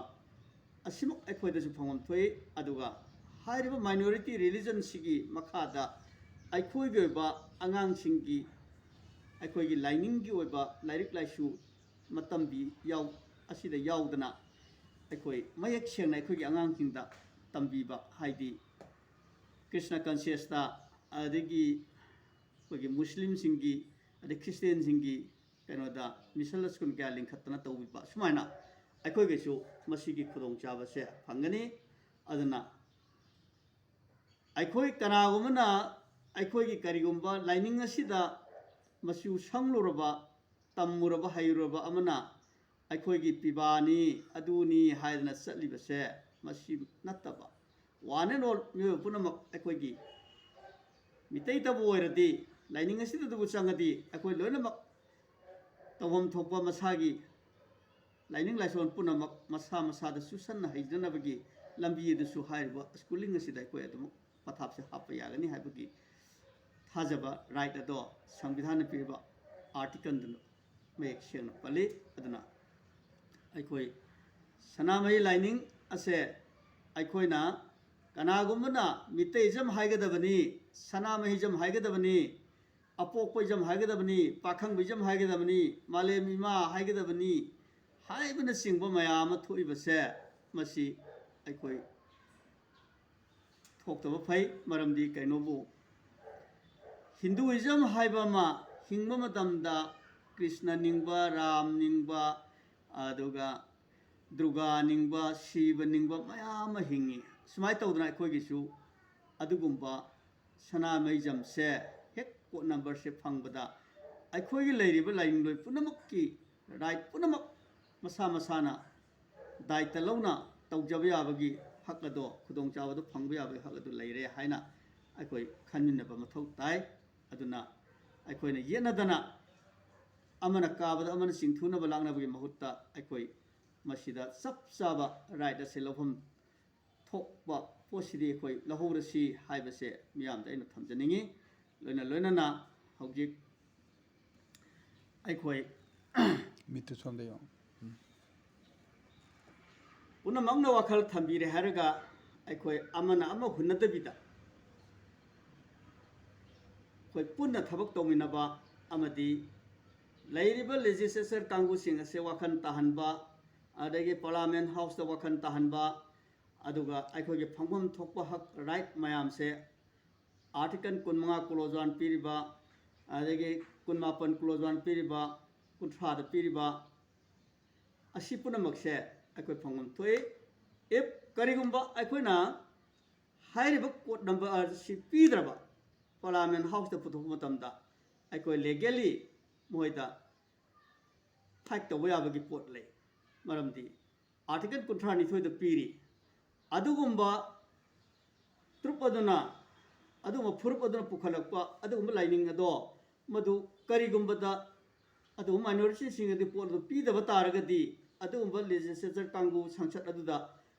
ꯑꯁꯤꯃꯛ ꯑꯩꯈꯣꯏꯗꯁꯨ ꯐꯪꯐꯝ ꯊꯣꯛꯏ꯫ ꯑꯗꯨꯒ ꯍꯥꯏꯔꯤꯕ minority religionꯁꯤꯒꯤ ꯃꯈꯥꯗ ꯑꯩꯈꯣꯏꯒꯤ ꯑꯣꯏꯕ ꯑꯉꯥꯡꯁꯤꯡꯒꯤ, ꯑꯩꯈꯣꯏꯒꯤ ꯂꯥꯏꯅꯤꯡꯒꯤ ꯑꯣꯏꯕ ꯂꯥꯏꯔꯤꯛ ꯂꯥꯏꯁꯨ ꯃꯇꯝꯕꯤ ꯌꯥꯎ-, ꯑꯁꯤꯗ ꯌꯥꯎꯗꯅ ꯑꯩꯈꯣꯏ ꯃꯌꯦꯛ ꯁꯦꯡꯅ ꯑꯩꯈꯣꯏꯒꯤ ꯑꯉꯥꯡꯁꯤꯡꯗ ꯇꯝꯕꯤꯕ, ꯍꯥꯏꯗꯤ ꯀ꯭ꯔꯤꯁꯅ consciousꯇ, ꯑꯗꯒꯤ ꯑꯩꯈꯣꯏꯒꯤ ꯃꯨꯁꯂꯤꯝꯁꯤꯡꯒꯤ, ꯑꯗꯩ ꯈ꯭ꯔꯤꯁꯇꯤꯌꯥꯟꯁꯤꯡꯒꯤ, ꯀꯩꯅꯣꯗ ꯃꯤꯁꯟ ꯁ꯭ꯀꯨꯜ ꯀꯌꯥ ꯂꯤꯡꯈꯠꯇꯅ ꯇꯧꯕꯤꯕ, ꯁꯨꯃꯥꯏꯅ ꯑꯩꯈꯣꯏꯒꯤꯁꯨ ꯃꯁꯤꯒꯤ ꯈꯨꯗꯣꯡꯆꯥꯕꯁꯦ ꯐꯪꯒꯅꯤ꯫ ꯑꯗꯨꯅ ꯑꯩꯈꯣꯏ ꯀꯅꯥꯒꯨꯝꯕꯅ ꯑꯩꯈꯣꯏꯒꯤ ꯀꯔꯤꯒꯨꯝꯕ ꯂꯥꯏꯅꯤꯡ ꯑꯁꯤꯗ ꯃꯆꯨ ꯁꯪꯂꯨꯔꯕ, ꯇꯝꯃꯨꯔꯕ, ꯍꯩꯔꯨꯔꯕ ꯑꯃꯅ ꯑꯩꯈꯣꯏꯒꯤ ꯄꯤꯕꯥꯅꯤ, ꯑꯗꯨꯅꯤ ꯍꯥꯏꯗꯅ ꯆꯠꯂꯤꯕꯁꯦ, ꯃꯁꯤ ꯅꯠꯇꯕ, one and all ꯃꯤꯑꯣꯏꯕ ꯄꯨꯝꯅꯃꯛ ꯑꯩꯈꯣꯏꯒꯤ ꯃꯤꯇꯩꯇꯕꯨ ꯑꯣꯏꯔꯗꯤ, ꯂꯥꯏꯅꯤꯡ ꯑꯁꯤꯗꯕꯨ ꯆꯪꯉꯗꯤ, ꯑꯩꯈꯣꯏ ꯂꯣꯏꯅꯃꯛ ꯇꯧꯐꯝ ꯊꯣꯛꯄ ꯃꯁꯥꯒꯤ ꯂꯥꯏꯅꯤꯡ ꯂꯥꯏꯁꯣꯟ ꯄꯨꯝꯅꯃꯛ ꯃꯁꯥ ꯃꯁꯥꯗ ꯆꯨꯁꯟꯅ ꯍꯩꯖꯅꯕꯒꯤ ꯂꯝꯕꯤ ꯑꯗꯨꯁꯨ ꯍꯥꯏꯔꯤꯕ ꯁ꯭ꯀꯨꯂꯤꯡ ꯑꯁꯤꯗ ꯑꯩꯈꯣꯏ ꯑꯗꯨꯃꯛ ꯄꯊꯥꯞꯁꯦ ꯍꯥꯞꯄ ꯌꯥꯒꯅꯤ ꯍꯥꯏꯕꯒꯤ ꯊꯥꯖꯕ, ꯔꯥꯏꯠ ꯑꯗꯣ ꯁꯪꯕꯤꯙꯥꯟꯅ ꯄꯤꯔꯤꯕ ꯑꯥꯔꯇꯤꯀꯜꯗꯨꯅ ꯃꯌꯦꯛ ꯁꯦꯡꯅ ꯄꯜꯂꯤ꯫ ꯑꯗꯨꯅ ꯑꯩꯈꯣꯏ ꯁꯅꯥꯃꯍꯤ ꯂꯥꯏꯅꯤꯡ ꯑꯁꯦ ꯑꯩꯈꯣꯏꯅ ꯀꯅꯥꯒꯨꯝꯕꯅ ꯃꯤꯇꯩꯖꯝ ꯍꯥꯏꯒꯗꯕꯅꯤ, ꯁꯅꯥꯃꯍꯤꯖꯝ ꯍꯥꯏꯒꯗꯕꯅꯤ, ꯑꯄꯣꯛꯄꯩꯖꯝ ꯍꯥꯏꯒꯗꯕꯅꯤ, ꯄꯥꯈꯪꯕꯩꯖꯝ ꯍꯥꯏꯒꯗꯕꯅꯤ, ꯃꯥꯂꯦꯝ ꯏꯃꯥ ꯍꯥꯏꯒꯗꯕꯅꯤ ꯍꯥꯏꯕꯅꯆꯤꯡꯕ ꯃꯌꯥꯝ ꯑꯃ ꯊꯣꯛꯏꯕꯁꯦ, ꯃꯁꯤ ꯑꯩꯈꯣꯏ ꯊꯣꯛꯇꯕ ꯐꯩ꯫ ꯃꯔꯝꯗꯤ ꯀꯩꯅꯣꯕꯨ, ꯍꯤꯟꯗꯨꯏꯖꯝ ꯍꯥꯏꯕ ꯑꯃ ꯍꯤꯡꯕ ꯃꯇꯝꯗ ꯀ꯭ꯔꯤꯁꯅ ꯅꯤꯡꯕ, ꯔꯥꯝ ꯅꯤꯡꯕ, ꯑꯗꯨꯒ ꯗꯨꯔꯒꯥ ꯅꯤꯡꯕ, ꯁꯤꯕ ꯅꯤꯡꯕ ꯃꯌꯥꯝ ꯑꯃ ꯍꯤꯡꯉꯤ꯫ ꯁꯨꯃꯥꯏꯅ ꯇꯧꯗꯅ ꯑꯩꯈꯣꯏꯒꯤꯁꯨ ꯑꯗꯨꯒꯨꯝꯕ ꯁꯅꯥꯃꯍꯤꯖꯝꯁꯦ ꯍꯦꯛ ꯀꯣꯗ ꯅꯝꯕꯔꯁꯦ ꯐꯪꯕꯗ, ꯑꯩꯈꯣꯏꯒꯤ ꯂꯩꯔꯤꯕ ꯂꯥꯏꯅꯤꯡꯂꯣꯏ ꯄꯨꯝꯅꯃꯛꯀꯤ ꯔꯥꯏꯠ ꯄꯨꯝꯅꯃꯛ ꯃꯁꯥ ꯃꯁꯥꯅ ꯗꯥꯏꯇ ꯂꯧꯅ ꯇꯧꯖꯕ ꯌꯥꯕꯒꯤ ꯍꯛ ꯑꯗꯣ, ꯈꯨꯗꯣꯡꯆꯥꯕꯗꯣ ꯐꯪꯕ ꯌꯥꯕꯒꯤ ꯍꯛ ꯑꯗꯨ ꯂꯩꯔꯦ ꯍꯥꯏꯅ ꯑꯩꯈꯣꯏ ꯈꯟꯃꯤꯟꯅꯕ ꯃꯊꯧ ꯇꯥꯏ꯫ ꯑꯗꯨꯅ ꯑꯩꯈꯣꯏꯅ ꯌꯦꯠꯅꯗꯅ ꯑꯃꯅ ꯀꯥꯕꯗ ꯑꯃꯅ ꯆꯤꯡꯊꯨꯅꯕ ꯂꯥꯛꯅꯕꯒꯤ ꯃꯍꯨꯠꯇ, ꯑꯩꯈꯣꯏ ꯃꯁꯤꯗ ꯆꯞ ꯆꯥꯕ ꯔꯥꯏꯠ ꯑꯁꯤ ꯂꯧꯐꯝ ꯊꯣꯛꯄ ꯄꯣꯠꯁꯤꯗꯤ ꯑꯩꯈꯣꯏ ꯂꯧꯍꯧꯔꯁꯤ ꯍꯥꯏꯕꯁꯦ ꯃꯤꯌꯥꯝꯗ ꯑꯩꯅ ꯊꯝꯖꯅꯤꯡꯉꯤ꯫ ꯂꯣꯏꯅ ꯂꯣꯏꯅꯅ ꯍꯧꯖꯤꯛ ꯑꯩꯈꯣꯏ ꯃꯤꯠꯇꯨ ꯁꯣꯝꯗ ꯌꯦꯡꯉꯣ꯫ ꯄꯨꯝꯅꯃꯛꯅ ꯋꯥꯈꯜ ꯊꯝꯕꯤꯔꯦ ꯍꯥꯏꯔꯒ, ꯑꯩꯈꯣꯏ ꯑꯃꯅ ꯑꯃ ꯍꯨꯟꯅꯗꯕꯤꯗ, ꯑꯩꯈꯣꯏ ꯄꯨꯟꯅ ꯊꯕꯛ ꯇꯧꯃꯤꯟꯅꯕ ꯑꯃꯗꯤ ꯂꯩꯔꯤꯕ ꯂꯦꯖꯤꯁꯂꯦꯆꯔ ꯀꯥꯡꯕꯨꯁꯤꯡ ꯑꯁꯦ ꯋꯥꯈꯜ ꯇꯥꯍꯟꯕ, ꯑꯗꯒꯤ ꯄꯥꯔꯂꯥꯃꯦꯟ ꯍꯥꯎꯁꯇ ꯋꯥꯈꯜ ꯇꯥꯍꯟꯕ, ꯑꯗꯨꯒ ꯑꯩꯈꯣꯏꯒꯤ ꯐꯪꯐꯝ ꯊꯣꯛꯄ ꯍꯛ, ꯔꯥꯏꯠ ꯃꯌꯥꯝꯁꯦ, ꯑꯥꯔꯇꯤꯀꯜ ꯀꯨꯟꯃꯉꯥ ꯀ꯭ꯂꯣꯖ ꯋꯥꯟ ꯄꯤꯔꯤꯕ, ꯑꯗꯒꯤ ꯀꯨꯟꯃꯥꯄꯟ ꯀ꯭ꯂꯣꯖ ꯋꯥꯟ ꯄꯤꯔꯤꯕ, ꯀꯨꯟꯊ꯭ꯔꯥꯗ ꯄꯤꯔꯤꯕ ꯑꯁꯤ ꯄꯨꯝꯅꯃꯛꯁꯦ ꯑꯩꯈꯣꯏ ꯐꯪꯐꯝ ꯊꯣꯛꯏ꯫ If ꯀꯔꯤꯒꯨꯝꯕ ꯑꯩꯈꯣꯏꯅ ꯍꯥꯏꯔꯤꯕ ꯀꯣꯗ ꯅꯝꯕꯔ ꯑꯁꯤ ꯄꯤꯗ꯭ꯔꯕ, ꯄꯥꯔꯂꯥꯃꯦꯟ ꯍꯥꯎꯁꯇ ꯄꯨꯊꯣꯛꯄ ꯃꯇꯝꯗ ꯑꯩꯈꯣꯏ ꯂꯤꯒꯦꯜꯂꯤ ꯃꯣꯏꯗ ꯐꯥꯏꯠ ꯇꯧꯕ ꯌꯥꯕꯒꯤ ꯄꯣꯠ ꯂꯩ꯫ ꯃꯔꯝꯗꯤ ꯑꯥꯔꯇꯤꯀꯜ ꯀꯨꯟꯊ꯭ꯔꯥ ꯅꯤꯊꯣꯏꯗ ꯄꯤꯔꯤ꯫ ꯑꯗꯨꯒꯨꯝꯕ ꯇ꯭ꯔꯨꯞ ꯑꯗꯨꯅ, ꯑꯗꯨꯒꯨꯝꯕ ꯐꯨꯔꯨꯞ ꯑꯗꯨꯅ ꯄꯨꯈꯠꯂꯛꯄ ꯑꯗꯨꯒꯨꯝꯕ ꯂꯥꯏꯅꯤꯡ ꯑꯗꯣ, ꯃꯗꯨ ꯀꯔꯤꯒꯨꯝꯕꯗ ꯑꯗꯨꯒꯨꯝꯕ ꯃꯥꯏꯅꯣꯔꯤꯇꯤꯁꯤꯡ ꯑꯗꯨ ꯄꯣꯠ ꯑꯗꯨ ꯄꯤꯗꯕ ꯇꯥꯔꯒꯗꯤ, ꯑꯗꯨꯒꯨꯝꯕ ꯂꯦꯖꯤꯁꯂꯦꯆꯔ ꯀꯥꯡꯕꯨ, ꯁꯪꯁꯠ ꯑꯗꯨꯗ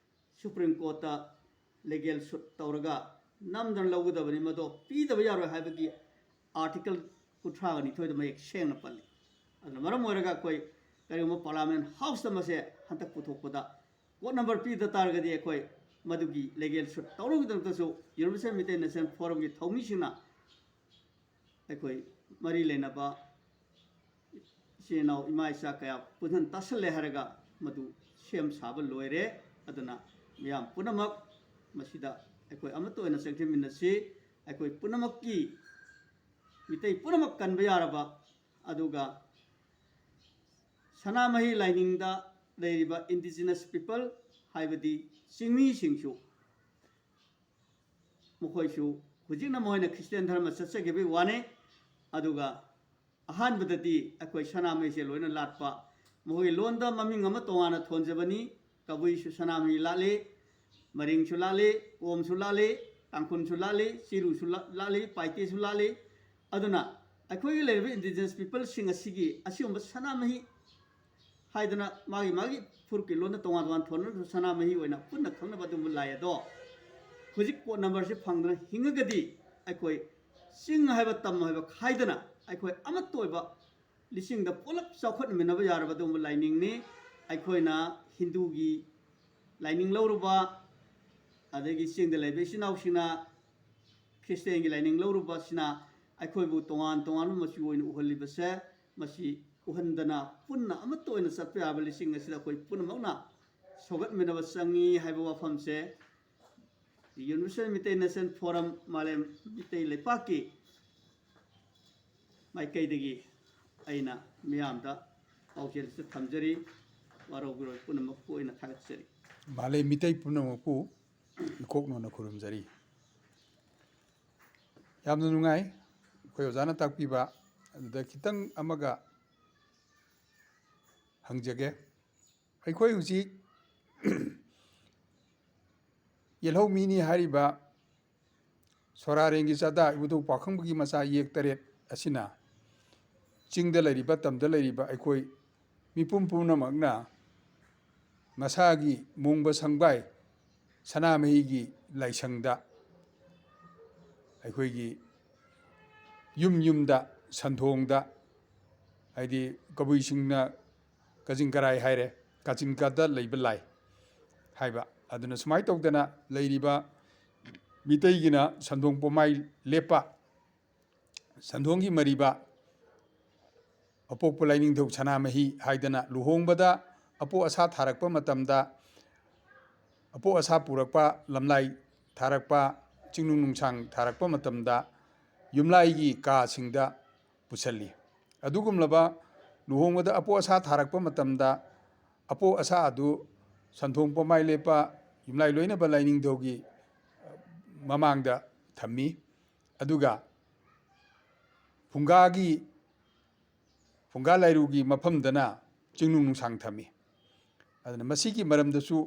ꯁꯨꯄ꯭ꯔꯤꯝ ꯀꯣꯔꯠꯇ ꯂꯤꯒꯦꯜ ꯁꯨꯠ ꯇꯧꯔꯒ ꯅꯝꯗꯅ ꯂꯧꯒꯗꯕꯅꯤ꯫ ꯃꯗꯣ ꯄꯤꯗꯕ ꯌꯥꯔꯣꯏ ꯍꯥꯏꯕꯒꯤ ꯑꯥꯔꯇꯤꯀꯜ ꯀꯨꯟꯊ꯭ꯔꯥꯒ ꯅꯤꯊꯣꯏꯗ ꯃꯌꯦꯛ ꯁꯦꯡꯅ ꯄꯜꯂꯤ꯫ ꯑꯗꯨꯅ ꯃꯔꯝ ꯑꯣꯏꯔꯒ ꯑꯩꯈꯣꯏ ꯀꯔꯤꯒꯨꯝꯕ ꯄꯥꯔꯂꯥꯃꯦꯟ ꯍꯥꯎꯁꯇ ꯃꯁꯦ ꯍꯟꯗꯛ ꯄꯨꯊꯣꯛꯄꯗ ꯀꯣꯗ ꯅꯝꯕꯔ ꯄꯤꯗ ꯇꯥꯔꯒꯗꯤ ꯑꯩꯈꯣꯏ ꯃꯗꯨꯒꯤ ꯂꯤꯒꯦꯜ ꯁꯨꯠ ꯇꯧꯅꯕꯒꯤꯗꯃꯛꯇꯁꯨ ꯌꯨꯅꯤꯚꯔꯁꯦꯜ ꯃꯤꯇꯩ ꯅꯦꯁꯅꯦꯜ ꯐꯣꯔꯝꯒꯤ ꯊꯧꯃꯤꯁꯤꯡꯅ ꯑꯩꯈꯣꯏ ꯃꯔꯤ ꯂꯩꯅꯕ ꯏꯆꯤꯟ ꯏꯅꯥꯎ, ꯏꯃꯥ ꯏꯆꯥ ꯀꯌꯥ ꯄꯨꯟꯍꯟ ꯇꯥꯁꯜꯂꯦ ꯍꯥꯏꯔꯒ ꯃꯗꯨ ꯁꯦꯝ ꯁꯥꯕ ꯂꯣꯏꯔꯦ꯫ ꯑꯗꯨꯅ ꯃꯤꯌꯥꯝ ꯄꯨꯝꯅꯃꯛ ꯃꯁꯤꯗ ꯑꯩꯈꯣꯏ ꯑꯃꯠꯇ ꯑꯣꯏꯅ ꯆꯪꯁꯤꯟꯃꯤꯟꯅꯁꯤ꯫ ꯑꯩꯈꯣꯏ ꯄꯨꯝꯅꯃꯛꯀꯤ, ꯃꯤꯇꯩ ꯄꯨꯝꯅꯃꯛ ꯀꯟꯕ ꯌꯥꯔꯕ, ꯑꯗꯨꯒ ꯁꯅꯥꯃꯍꯤ ꯂꯥꯏꯅꯤꯡꯗ ꯂꯩꯔꯤꯕ indigenous people, ꯍꯥꯏꯕꯗꯤ ꯆꯤꯡꯃꯤꯁꯤꯡꯁꯨ, ꯃꯈꯣꯏꯁꯨ ꯍꯧꯖꯤꯛꯅ ꯃꯈꯣꯏꯅ ꯈ꯭ꯔꯤꯁꯇꯤꯌꯥꯟ ꯙꯔꯃ ꯆꯠꯆꯈꯤꯕꯒꯤ ꯋꯥꯅꯤ꯫ ꯑꯗꯨꯒ ꯑꯍꯥꯟꯕꯗꯗꯤ ꯑꯩꯈꯣꯏ ꯁꯅꯥꯃꯍꯤꯁꯦ ꯂꯣꯏꯅ ꯂꯥꯠꯄ, ꯃꯈꯣꯏꯒꯤ ꯂꯣꯟꯗ ꯃꯃꯤꯡ ꯑꯃ ꯇꯣꯉꯥꯟꯅ ꯊꯣꯟꯖꯕꯅꯤ꯫ ꯀꯕꯨꯏꯁꯨ ꯁꯅꯥꯃꯍꯤ ꯂꯥꯠꯂꯤ, ꯃꯔꯤꯡꯁꯨ ꯂꯥꯠꯂꯤ, ꯀꯣꯝꯁꯨ ꯂꯥꯠꯂꯤ, ꯇꯥꯡꯈꯨꯜꯁꯨ ꯂꯥꯠꯂꯤ, ꯆꯤꯔꯨꯁꯨ ꯂꯥ-, ꯂꯥꯠꯂꯤ, ꯄꯥꯏꯇꯦꯁꯨ ꯂꯥꯠꯂꯤ꯫ ꯑꯗꯨꯅ ꯑꯩꯈꯣꯏꯒꯤ ꯂꯩꯔꯤꯕ indigenous peopleꯁꯤꯡ ꯑꯁꯤꯒꯤ ꯑꯁꯤꯒꯨꯝꯕ ꯁꯅꯥꯃꯍꯤ ꯍꯥꯏꯗꯅ ꯃꯥꯒꯤ ꯃꯥꯒꯤ ꯐꯨꯔꯨꯞꯀꯤ ꯂꯣꯟꯗ ꯇꯣꯉꯥꯟ ꯇꯣꯉꯥꯟ ꯊꯣꯟꯅꯔꯁꯨ ꯁꯅꯥꯃꯍꯤ ꯑꯣꯏꯅ ꯄꯨꯟꯅ ꯈꯪꯅꯕ ꯑꯗꯨꯒꯨꯝꯕ ꯂꯥꯏ ꯑꯗꯣ ꯍꯧꯖꯤꯛ ꯀꯣꯗ ꯅꯝꯕꯔꯁꯤ ꯐꯪꯗꯅ ꯍꯤꯡꯉꯒꯗꯤ ꯑꯩꯈꯣꯏ ꯆꯤꯡ ꯍꯥꯏꯕ ꯇꯝ ꯍꯥꯏꯕ ꯈꯥꯏꯗꯅ ꯑꯩꯈꯣꯏ ꯑꯃꯠꯇ ꯑꯣꯏꯕ ꯂꯤꯁꯤꯡꯗ ꯄꯨꯂꯞ ꯆꯥꯎꯈꯠꯃꯤꯟꯅꯕ ꯌꯥꯔꯕ ꯑꯗꯨꯒꯨꯝꯕ ꯂꯥꯏꯅꯤꯡꯅꯤ꯫ ꯑꯩꯈꯣꯏꯅ ꯍꯤꯟꯗꯨꯒꯤ ꯂꯥꯏꯅꯤꯡ ꯂꯧꯔꯨꯕ, ꯑꯗꯒꯤ ꯆꯤꯡꯗ ꯂꯩꯕ ꯏꯆꯤꯟ ꯏꯅꯥꯎꯁꯤꯡꯅ ꯈ꯭ꯔꯤꯁꯇꯤꯌꯥꯟꯒꯤ ꯂꯥꯏꯅꯤꯡ ꯂꯧꯔꯨꯕꯁꯤꯅ ꯑꯩꯈꯣꯏꯕꯨ ꯇꯣꯉꯥꯟ ꯇꯣꯉꯥꯟꯕ ꯃꯆꯨ ꯑꯣꯏꯅ ꯎꯍꯜꯂꯤꯕꯁꯦ, ꯃꯁꯤ ꯎꯍꯟꯗꯅ ꯄꯨꯟꯅ ꯑꯃꯠꯇ ꯑꯣꯏꯅ ꯆꯠꯄ ꯌꯥꯕ ꯂꯤꯁꯤꯡ ꯑꯁꯤꯗ ꯑꯩꯈꯣꯏ ꯄꯨꯝꯅꯃꯛꯅ ꯁꯧꯒꯠꯃꯤꯟꯅꯕ ꯆꯪꯉꯤ ꯍꯥꯏꯕ ꯋꯥꯐꯝꯁꯦ ꯌꯨꯅꯤꯚꯔꯁꯦꯜ ꯃꯤꯇꯩ ꯅꯦꯁꯅꯦꯜ ꯐꯣꯔꯝ, ꯃꯥꯂꯦꯝ ꯃꯤꯇꯩ ꯂꯩꯄꯥꯛꯀꯤ ꯃꯥꯏꯀꯩꯗꯒꯤ ꯑꯩꯅ ꯃꯤꯌꯥꯝꯗ ꯄꯥꯎꯖꯦꯜꯁꯤꯗ ꯊꯝꯖꯔꯤ꯫ ꯋꯥꯔꯧꯕꯤꯔꯣꯏ ꯄꯨꯝꯅꯃꯛꯄꯨ ꯑꯩꯅ ꯊꯥꯒꯠꯆꯔꯤ꯫ ꯃꯥꯂꯦꯝ ꯃꯤꯇꯩ ꯄꯨꯝꯅꯃꯛꯄꯨ ꯏꯀꯣꯛꯅꯣꯅ ꯈꯨꯔꯨꯝꯖꯔꯤ꯫ ꯌꯥꯝꯅ ꯅꯨꯡꯉꯥꯏ ꯑꯩꯈꯣꯏ ꯑꯣꯖꯥꯅ ꯇꯥꯛꯄꯤꯕ꯫ ꯑꯗꯨꯗ ꯈꯤꯇꯪ ꯑꯃꯒ ꯍꯪꯖꯒꯦ꯫ ꯑꯩꯈꯣꯏ ꯍꯧꯖꯤꯛ ꯌꯦꯜꯍꯧꯃꯤꯅꯤ ꯍꯥꯏꯔꯤꯕ ꯁꯣꯔꯥꯔꯦꯟꯒꯤ ꯆꯥꯗꯥ ꯏꯕꯨꯙꯧ ꯄꯥꯈꯪꯕꯒꯤ ꯃꯆꯥ ꯌꯦꯛ ꯇꯔꯦꯠ ꯑꯁꯤꯅ ꯆꯤꯡꯗ ꯂꯩꯔꯤꯕ, ꯇꯝꯗ ꯂꯩꯔꯤꯕ ꯑꯩꯈꯣꯏ ꯃꯤꯄꯨꯝ ꯄꯨꯝꯅꯃꯛꯅ ꯃꯁꯥꯒꯤ ꯃꯣꯡꯕ ꯁꯪꯕꯥꯏ ꯁꯅꯥꯃꯍꯤꯒꯤ ꯂꯥꯏꯁꯪꯗ, ꯑꯩꯈꯣꯏꯒꯤ ꯌꯨꯝ ꯌꯨꯝꯗ, ꯁꯟꯊꯣꯡꯗ, ꯍꯥꯏꯗꯤ ꯀꯕꯨꯏꯁꯤꯡꯅ ꯀꯖꯤꯡ ꯀꯔꯥꯏ ꯍꯥꯏꯔꯦ, ꯀꯥꯆꯤꯟ ꯀꯥꯗ ꯂꯩꯕ ꯂꯥꯏ ꯍꯥꯏꯕ꯫ ꯑꯗꯨꯅ ꯁꯨꯃꯥꯏꯅ ꯇꯧꯗꯅ ꯂꯩꯔꯤꯕ ꯃꯤꯇꯩꯒꯤꯅ ꯁꯟꯗꯣꯡ ꯄꯣꯃꯥꯏ ꯂꯦꯞꯄ, ꯁꯟꯗꯣꯡꯒꯤ ꯃꯔꯤꯕ, ꯑꯄꯣꯛꯄ ꯂꯥꯏꯅꯤꯡꯊꯧ ꯁꯅꯥꯃꯍꯤ ꯍꯥꯏꯗꯅ ꯂꯨꯍꯣꯡꯕꯗ ꯑꯄꯣ ꯑꯁꯥ ꯊꯥꯔꯛꯄ ꯃꯇꯝꯗ, ꯑꯄꯣ ꯑꯁꯥ ꯄꯨꯔꯛꯄ, ꯂꯝꯂꯥꯏ ꯊꯥꯔꯛꯄ, ꯆꯤꯡꯅꯨꯡ ꯅꯨꯡꯁꯥꯡ ꯊꯥꯔꯛꯄ ꯃꯇꯝꯗ ꯌꯨꯝꯂꯥꯏꯒꯤ ꯀꯥꯁꯤꯡꯗ ꯄꯨꯁꯜꯂꯤ꯫ ꯑꯗꯨꯒꯨꯝꯂꯕ ꯂꯨꯍꯣꯡꯕꯗ ꯑꯄꯣ ꯑꯁꯥ ꯊꯥꯔꯛꯄ ꯃꯇꯝꯗ ꯑꯄꯣ ꯑꯁꯥ ꯑꯗꯨ ꯁꯟꯊꯣꯡ ꯄꯣꯃꯥꯏ ꯂꯦꯞꯄ ꯌꯨꯝꯂꯥꯏ ꯂꯣꯏꯅꯕ ꯂꯥꯏꯅꯤꯡꯊꯧꯒꯤ ꯃꯃꯥꯡꯗ ꯊꯝꯃꯤ꯫ ꯑꯗꯨꯒ ꯐꯨꯡꯒꯥꯒꯤ, ꯐꯨꯡꯒꯥ ꯂꯥꯏꯔꯨꯒꯤ ꯃꯐꯝꯗꯅ ꯆꯤꯡꯅꯨꯡ ꯅꯨꯡꯁꯥꯡ ꯊꯝꯃꯤ꯫ ꯑꯗꯨꯅ ꯃꯁꯤꯒꯤ ꯃꯔꯝꯗꯁꯨ,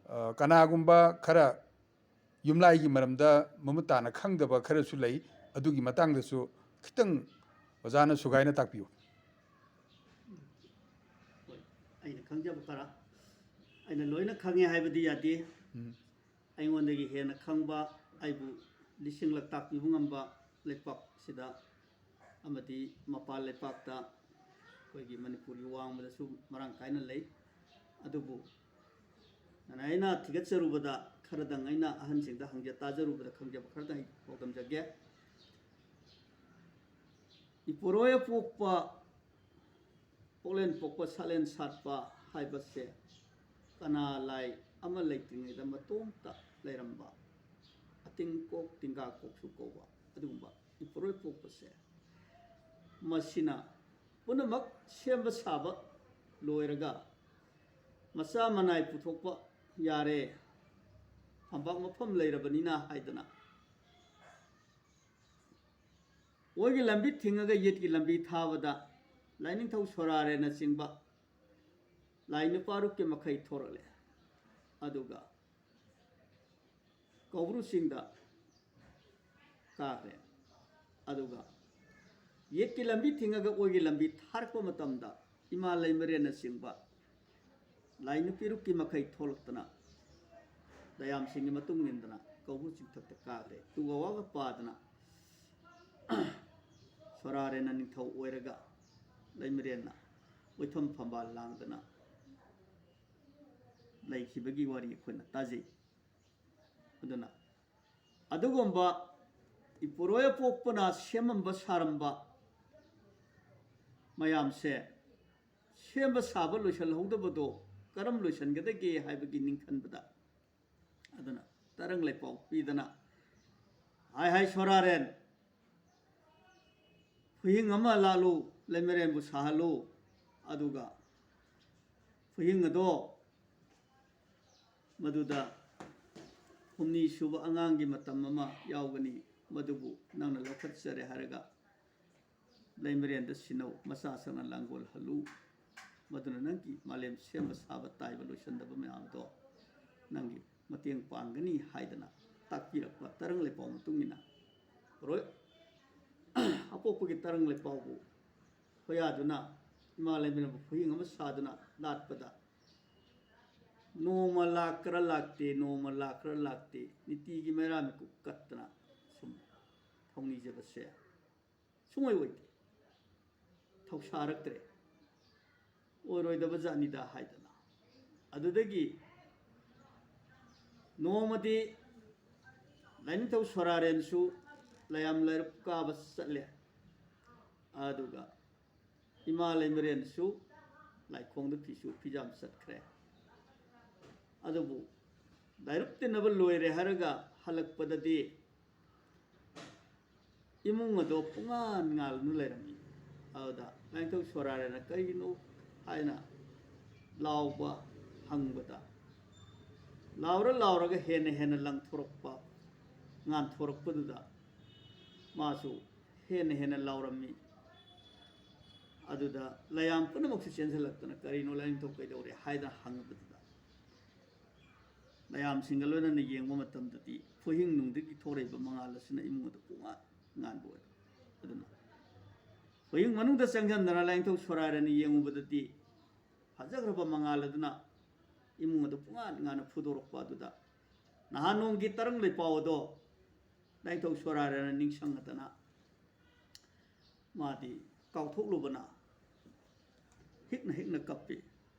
ꯑ, ꯀꯅꯥꯒꯨꯝꯕ ꯈꯔ ꯌꯨꯝꯂꯥꯏꯒꯤ ꯃꯔꯝꯗ ꯃꯃꯨꯠ ꯇꯥꯅ ꯈꯪꯗꯕ ꯈꯔꯁꯨ ꯂꯩ꯫ ꯑꯗꯨꯒꯤ ꯃꯇꯥꯡꯗꯁꯨ ꯈꯤꯇꯪ ꯑꯣꯖꯥꯅ ꯁꯨꯒꯥꯏꯅ ꯇꯥꯛꯄꯤꯌꯨ꯫ ꯍꯣꯏ, ꯑꯩꯅ ꯈꯪꯖꯕ ꯈꯔ, ꯑꯩꯅ ꯂꯣꯏꯅ ꯈꯪꯉꯦ ꯍꯥꯏꯕꯗꯤ ꯌꯥꯗꯦ꯫ ꯎꯝ꯫ ꯑꯩꯉꯣꯟꯗꯒꯤ ꯍꯦꯟꯅ ꯈꯪꯕ, ꯑꯩꯕꯨ ꯂꯤꯁꯤꯡꯂꯛ ꯇꯥꯛꯄꯤꯕ ꯉꯝꯕ ꯂꯩꯄꯥꯛꯁꯤꯗ ꯑꯃꯗꯤ ꯃꯄꯥꯟ ꯂꯩꯄꯥꯛꯇ ꯑꯩꯈꯣꯏꯒꯤ ꯃꯅꯤꯄꯨꯔꯒꯤ ꯋꯥꯡꯃꯗꯁꯨ ꯃꯔꯥꯡ ꯀꯥꯏꯅ ꯂꯩ꯫ ꯑꯗꯨꯕꯨ ꯅꯅꯥꯏ ꯑꯩꯅ ꯊꯤꯒꯠꯆꯔꯨꯕꯗ, ꯈꯔꯗꯪ ꯑꯩꯅ ꯑꯍꯟꯁꯤꯡꯗ ꯍꯪꯖ ꯇꯥꯖꯔꯨꯕꯗ ꯈꯪꯖꯕ ꯈꯔꯗꯪ ꯑꯩ ꯄꯥꯎꯗꯝꯖꯒꯦ꯫ ꯏꯄꯨꯔꯣꯏ ꯑꯄꯣꯛꯄ, ꯄꯣꯛꯂꯦꯟ ꯄꯣꯛꯄ ꯁꯥꯠꯂꯦꯟ ꯁꯥꯠꯄ ꯍꯥꯏꯕꯁꯦ ꯀꯅꯥ ꯂꯥꯏ ꯑꯃ ꯂꯩꯇ꯭ꯔꯤꯉꯩꯗ ꯃꯇꯣꯝꯇ ꯂꯩꯔꯝꯕ, ꯑꯇꯤꯡꯀꯣꯛ ꯇꯤꯡꯒꯥꯀꯣꯛꯁꯨ ꯀꯧꯕ ꯑꯗꯨꯒꯨꯝꯕ ꯏꯄꯨꯔꯣꯏ ꯄꯣꯛꯄꯁꯦ, ꯃꯁꯤꯅ ꯄꯨꯝꯅꯃꯛ ꯁꯦꯝꯕ ꯁꯥꯕ ꯂꯣꯏꯔꯒ ꯃꯆꯥ ꯃꯅꯥꯏ ꯄꯨꯊꯣꯛꯄ ꯌꯥꯔꯦ, ꯐꯝꯄꯥꯛ ꯃꯐꯝ ꯂꯩꯔꯕꯅꯤꯅ ꯍꯥꯏꯗꯅ ꯑꯣꯏꯒꯤ ꯂꯝꯕꯤ ꯊꯤꯡꯉꯒ ꯌꯦꯠꯀꯤ ꯂꯝꯕꯤ ꯊꯥꯕꯗ ꯂꯥꯏꯅꯤꯡꯊꯧ ꯁꯣꯔꯥꯔꯦꯅꯆꯤꯡꯕ ꯂꯥꯏ ꯅꯨꯄꯥꯔꯨꯛꯀꯤ ꯃꯈꯩ ꯊꯣꯔꯛꯂꯦ꯫ ꯑꯗꯨꯒ ꯀꯧꯕ꯭ꯔꯨ ꯆꯤꯡꯗ ꯀꯥꯈ꯭ꯔꯦ꯫ ꯑꯗꯨꯒ ꯌꯦꯠꯀꯤ ꯂꯝꯕꯤ ꯊꯤꯡꯉꯒ ꯑꯣꯏꯒꯤ ꯂꯝꯕꯤ ꯊꯥꯔꯛꯄ ꯃꯇꯝꯗ ꯏꯃꯥ ꯂꯩꯃꯔꯦꯟꯅꯆꯤꯡꯕ ꯂꯥꯏ ꯅꯨꯄꯤꯔꯨꯛꯀꯤ ꯃꯈꯩ ꯊꯣꯛꯂꯛꯇꯅ ꯗꯌꯥꯝꯁꯤꯡꯒꯤ ꯃꯇꯨꯡ ꯏꯟꯗꯅ ꯀꯧꯕ꯭ꯔꯨ ꯆꯤꯡꯊꯛꯇ ꯀꯥꯈ꯭ꯔꯦ꯫ ꯇꯨꯒ ꯋꯥꯒ ꯄꯥꯗꯅ ꯁꯣꯔꯥꯔꯦꯟꯅ ꯅꯤꯡꯊꯧ ꯑꯣꯏꯔꯒ ꯂꯩꯃꯔꯦꯟꯅ ꯑꯣꯏꯊꯝ ꯐꯝꯕꯥꯜ ꯂꯥꯡꯗꯅ ꯂꯩꯈꯤꯕꯒꯤ ꯋꯥꯔꯤ ꯑꯩꯈꯣꯏꯅ ꯇꯥꯖꯩ꯫ ꯑꯗꯨꯅ ꯑꯗꯨꯒꯨꯝꯕ ꯏꯄꯨꯔꯣꯏ ꯑꯄꯣꯛꯄꯅ ꯁꯦꯝꯃꯝꯕ ꯁꯥꯔꯝꯕ ꯃꯌꯥꯝꯁꯦ, ꯁꯦꯝꯕ ꯁꯥꯕ ꯂꯣꯏꯁꯤꯜꯍꯧꯗꯕꯗꯣ ꯀꯔꯝ ꯂꯣꯏꯁꯤꯟꯒꯗꯒꯦ ꯍꯥꯏꯕꯒꯤ ꯅꯤꯡꯈꯟꯕꯗ, ꯑꯗꯨꯅ ꯇꯔꯪ ꯂꯩꯄꯥꯎ ꯄꯤꯗꯅ, "ꯍꯥꯏ ꯍꯥꯏ ꯁꯣꯔꯥꯔꯦꯟ, ꯈꯨꯍꯤꯡ ꯑꯃ ꯂꯥꯛꯂꯨ, ꯂꯩꯃꯔꯦꯟꯕꯨ ꯁꯥꯍꯜꯂꯨ, ꯑꯗꯨꯒ ꯈꯨꯍꯤꯡ ꯑꯗꯣ ꯃꯗꯨꯗ ꯍꯨꯝꯅꯤ ꯁꯨꯕ ꯑꯉꯥꯡꯒꯤ ꯃꯇꯝ ꯑꯃ ꯌꯥꯎꯒꯅꯤ, ꯃꯗꯨꯕꯨ ꯅꯪꯅ ꯂꯧꯈꯠꯆꯔꯦ ꯍꯥꯏꯔꯒ ꯂꯩꯃꯔꯦꯟꯗ ꯁꯤꯟꯅꯧ, ꯃꯆꯥ ꯁꯛꯅ ꯂꯥꯡꯒꯣꯜꯍꯜꯂꯨ, ꯃꯗꯨꯅ ꯅꯪꯒꯤ ꯃꯥꯂꯦꯝ ꯁꯦꯝꯕ ꯁꯥꯕ ꯇꯥꯏꯕ ꯂꯣꯏꯁꯤꯟꯗꯕ ꯃꯌꯥꯝꯗꯣ ꯅꯪꯒꯤ ꯃꯇꯦꯡ ꯄꯥꯡꯒꯅꯤ" ꯍꯥꯏꯗꯅ ꯇꯥꯛꯄꯤꯔꯛꯄ ꯇꯔꯪ ꯂꯩꯄꯥꯎ ꯃꯇꯨꯡ ꯏꯟꯅ ꯔꯣꯏ ꯑꯄꯣꯛꯄꯒꯤ ꯇꯔꯪ ꯂꯩꯄꯥꯎꯕꯨ ꯍꯣꯌꯥꯗꯨꯅ ꯏꯃꯥ ꯂꯩꯃꯔꯦꯟꯕꯨ ꯈꯨꯍꯤꯡ ꯑꯃ ꯁꯥꯗꯨꯅ ꯂꯥꯠꯄꯗ ꯅꯣꯡꯃ ꯂꯥꯛꯀ꯭ꯔꯥ ꯂꯥꯛꯇꯦ, ꯅꯣꯡꯃ ꯂꯥꯛꯀ꯭ꯔꯥ ꯂꯥꯛꯇꯦ, ꯅꯤꯇꯤꯒꯤ ꯃꯩꯔꯥ ꯃꯤꯀꯨꯞ ꯀꯠꯇꯅ ꯁꯨꯝ ꯊꯧꯅꯤꯖꯕꯁꯦ ꯁꯨꯡꯑꯣꯏ ꯑꯣꯏꯗꯦ, ꯊꯧꯁꯥꯔꯛꯇ꯭ꯔꯦ, ꯑꯣꯏꯔꯣꯏꯗꯕ ꯖꯥꯠꯅꯤꯗ ꯍꯥꯏꯗꯅ꯫ ꯑꯗꯨꯗꯒꯤ ꯅꯣꯡꯃꯗꯤ ꯂꯥꯏꯅꯤꯡꯊꯧ ꯁꯣꯔꯥꯔꯦꯟꯁꯨ ꯂꯩꯌꯥꯝ ꯂꯥꯏꯔꯨꯞ ꯀꯥꯕ ꯆꯠꯂꯦ꯫ ꯑꯗꯨꯒ ꯏꯃꯥ ꯂꯩꯃꯔꯦꯟꯁꯨ ꯂꯥꯏꯈꯣꯡꯗ ꯐꯤꯁꯨ ꯐꯤꯖꯥꯝ ꯆꯠꯈ꯭ꯔꯦ꯫ ꯑꯗꯨꯕꯨ ꯂꯥꯏꯔꯨꯞ ꯇꯤꯟꯅꯕ ꯂꯣꯏꯔꯦ ꯍꯥꯏꯔꯒ ꯍꯜꯂꯛꯄꯗꯗꯤ ꯏꯃꯨꯡ ꯑꯗꯣ ꯄꯨꯡꯉꯥꯟ ꯉꯥꯜꯗꯨꯅ ꯂꯩꯔꯝꯃꯤ꯫ ꯑꯗꯨꯗ ꯂꯥꯏꯅꯤꯡꯊꯧ ꯁꯣꯔꯥꯔꯦꯅ ꯀꯔꯤꯅꯣ ꯍꯥꯏꯅ ꯂꯥꯎꯕ ꯍꯪꯕꯗ, ꯂꯥꯎꯔ ꯂꯥꯎꯔꯒ ꯍꯦꯟꯅ ꯍꯦꯟꯅ ꯂꯪꯊꯣꯔꯛꯄ, ꯉꯥꯟꯊꯣꯔꯛꯄꯗꯨꯗ ꯃꯥꯁꯨ ꯍꯦꯟꯅ ꯍꯦꯟꯅ ꯂꯥꯎꯔꯝꯃꯤ꯫ ꯑꯗꯨꯗ ꯂꯌꯥꯝ ꯄꯨꯝꯅꯃꯛꯁꯨ ꯆꯦꯟꯁꯤꯜꯂꯛꯇꯅ, "ꯀꯔꯤꯅꯣ ꯂꯥꯏꯅꯤꯡꯊꯧ, ꯀꯩꯗꯧꯔꯦ?" ꯍꯥꯏꯗꯅ ꯍꯪꯕꯗꯨꯗ, ꯃꯌꯥꯝꯁꯤꯡꯒ ꯂꯣꯏꯅꯅ ꯌꯦꯡꯕ ꯃꯇꯝꯗꯗꯤ ꯐꯨꯍꯤꯡ ꯅꯨꯡꯗꯒꯤ ꯊꯣꯛꯂꯛꯏꯕ ꯃꯉꯥꯜ ꯑꯁꯤꯅ ꯏꯃꯨꯡ ꯑꯗꯨ ꯄꯨꯡꯉꯥꯟ ꯉꯥꯟꯕ ꯑꯣꯏ꯫ ꯑꯗꯨꯅ ꯐꯨꯍꯤꯡ ꯃꯅꯨꯡꯗ ꯆꯪꯁꯤꯟꯗꯅ ꯂꯥꯏꯅꯤꯡꯊꯧ ꯁꯣꯔꯥꯔꯦꯅ ꯌꯦꯡꯉꯨꯕꯗꯗꯤ, ꯐꯖꯈ꯭ꯔꯕ ꯃꯉꯥꯜ ꯑꯗꯨꯅ ꯏꯃꯨꯡ ꯑꯗꯨ ꯄꯨꯡꯉꯥꯟ ꯉꯥꯟꯅ ꯐꯨꯗꯣꯔꯛꯄ ꯑꯗꯨꯗ, ꯅꯍꯥꯟ ꯅꯣꯡꯒꯤ ꯇꯔꯪ ꯂꯩꯄꯥꯎ ꯑꯗꯣ ꯂꯥꯏꯅꯤꯡꯊꯧ ꯁꯣꯔꯥꯔꯦꯅ ꯅꯤꯡꯁꯤꯡꯉꯗꯅ, ꯃꯥꯗꯤ ꯀꯥꯎꯊꯣꯛꯂꯨꯕꯅ ꯍꯤꯛꯅ ꯍꯤꯛꯅ ꯀꯞꯄꯤ꯫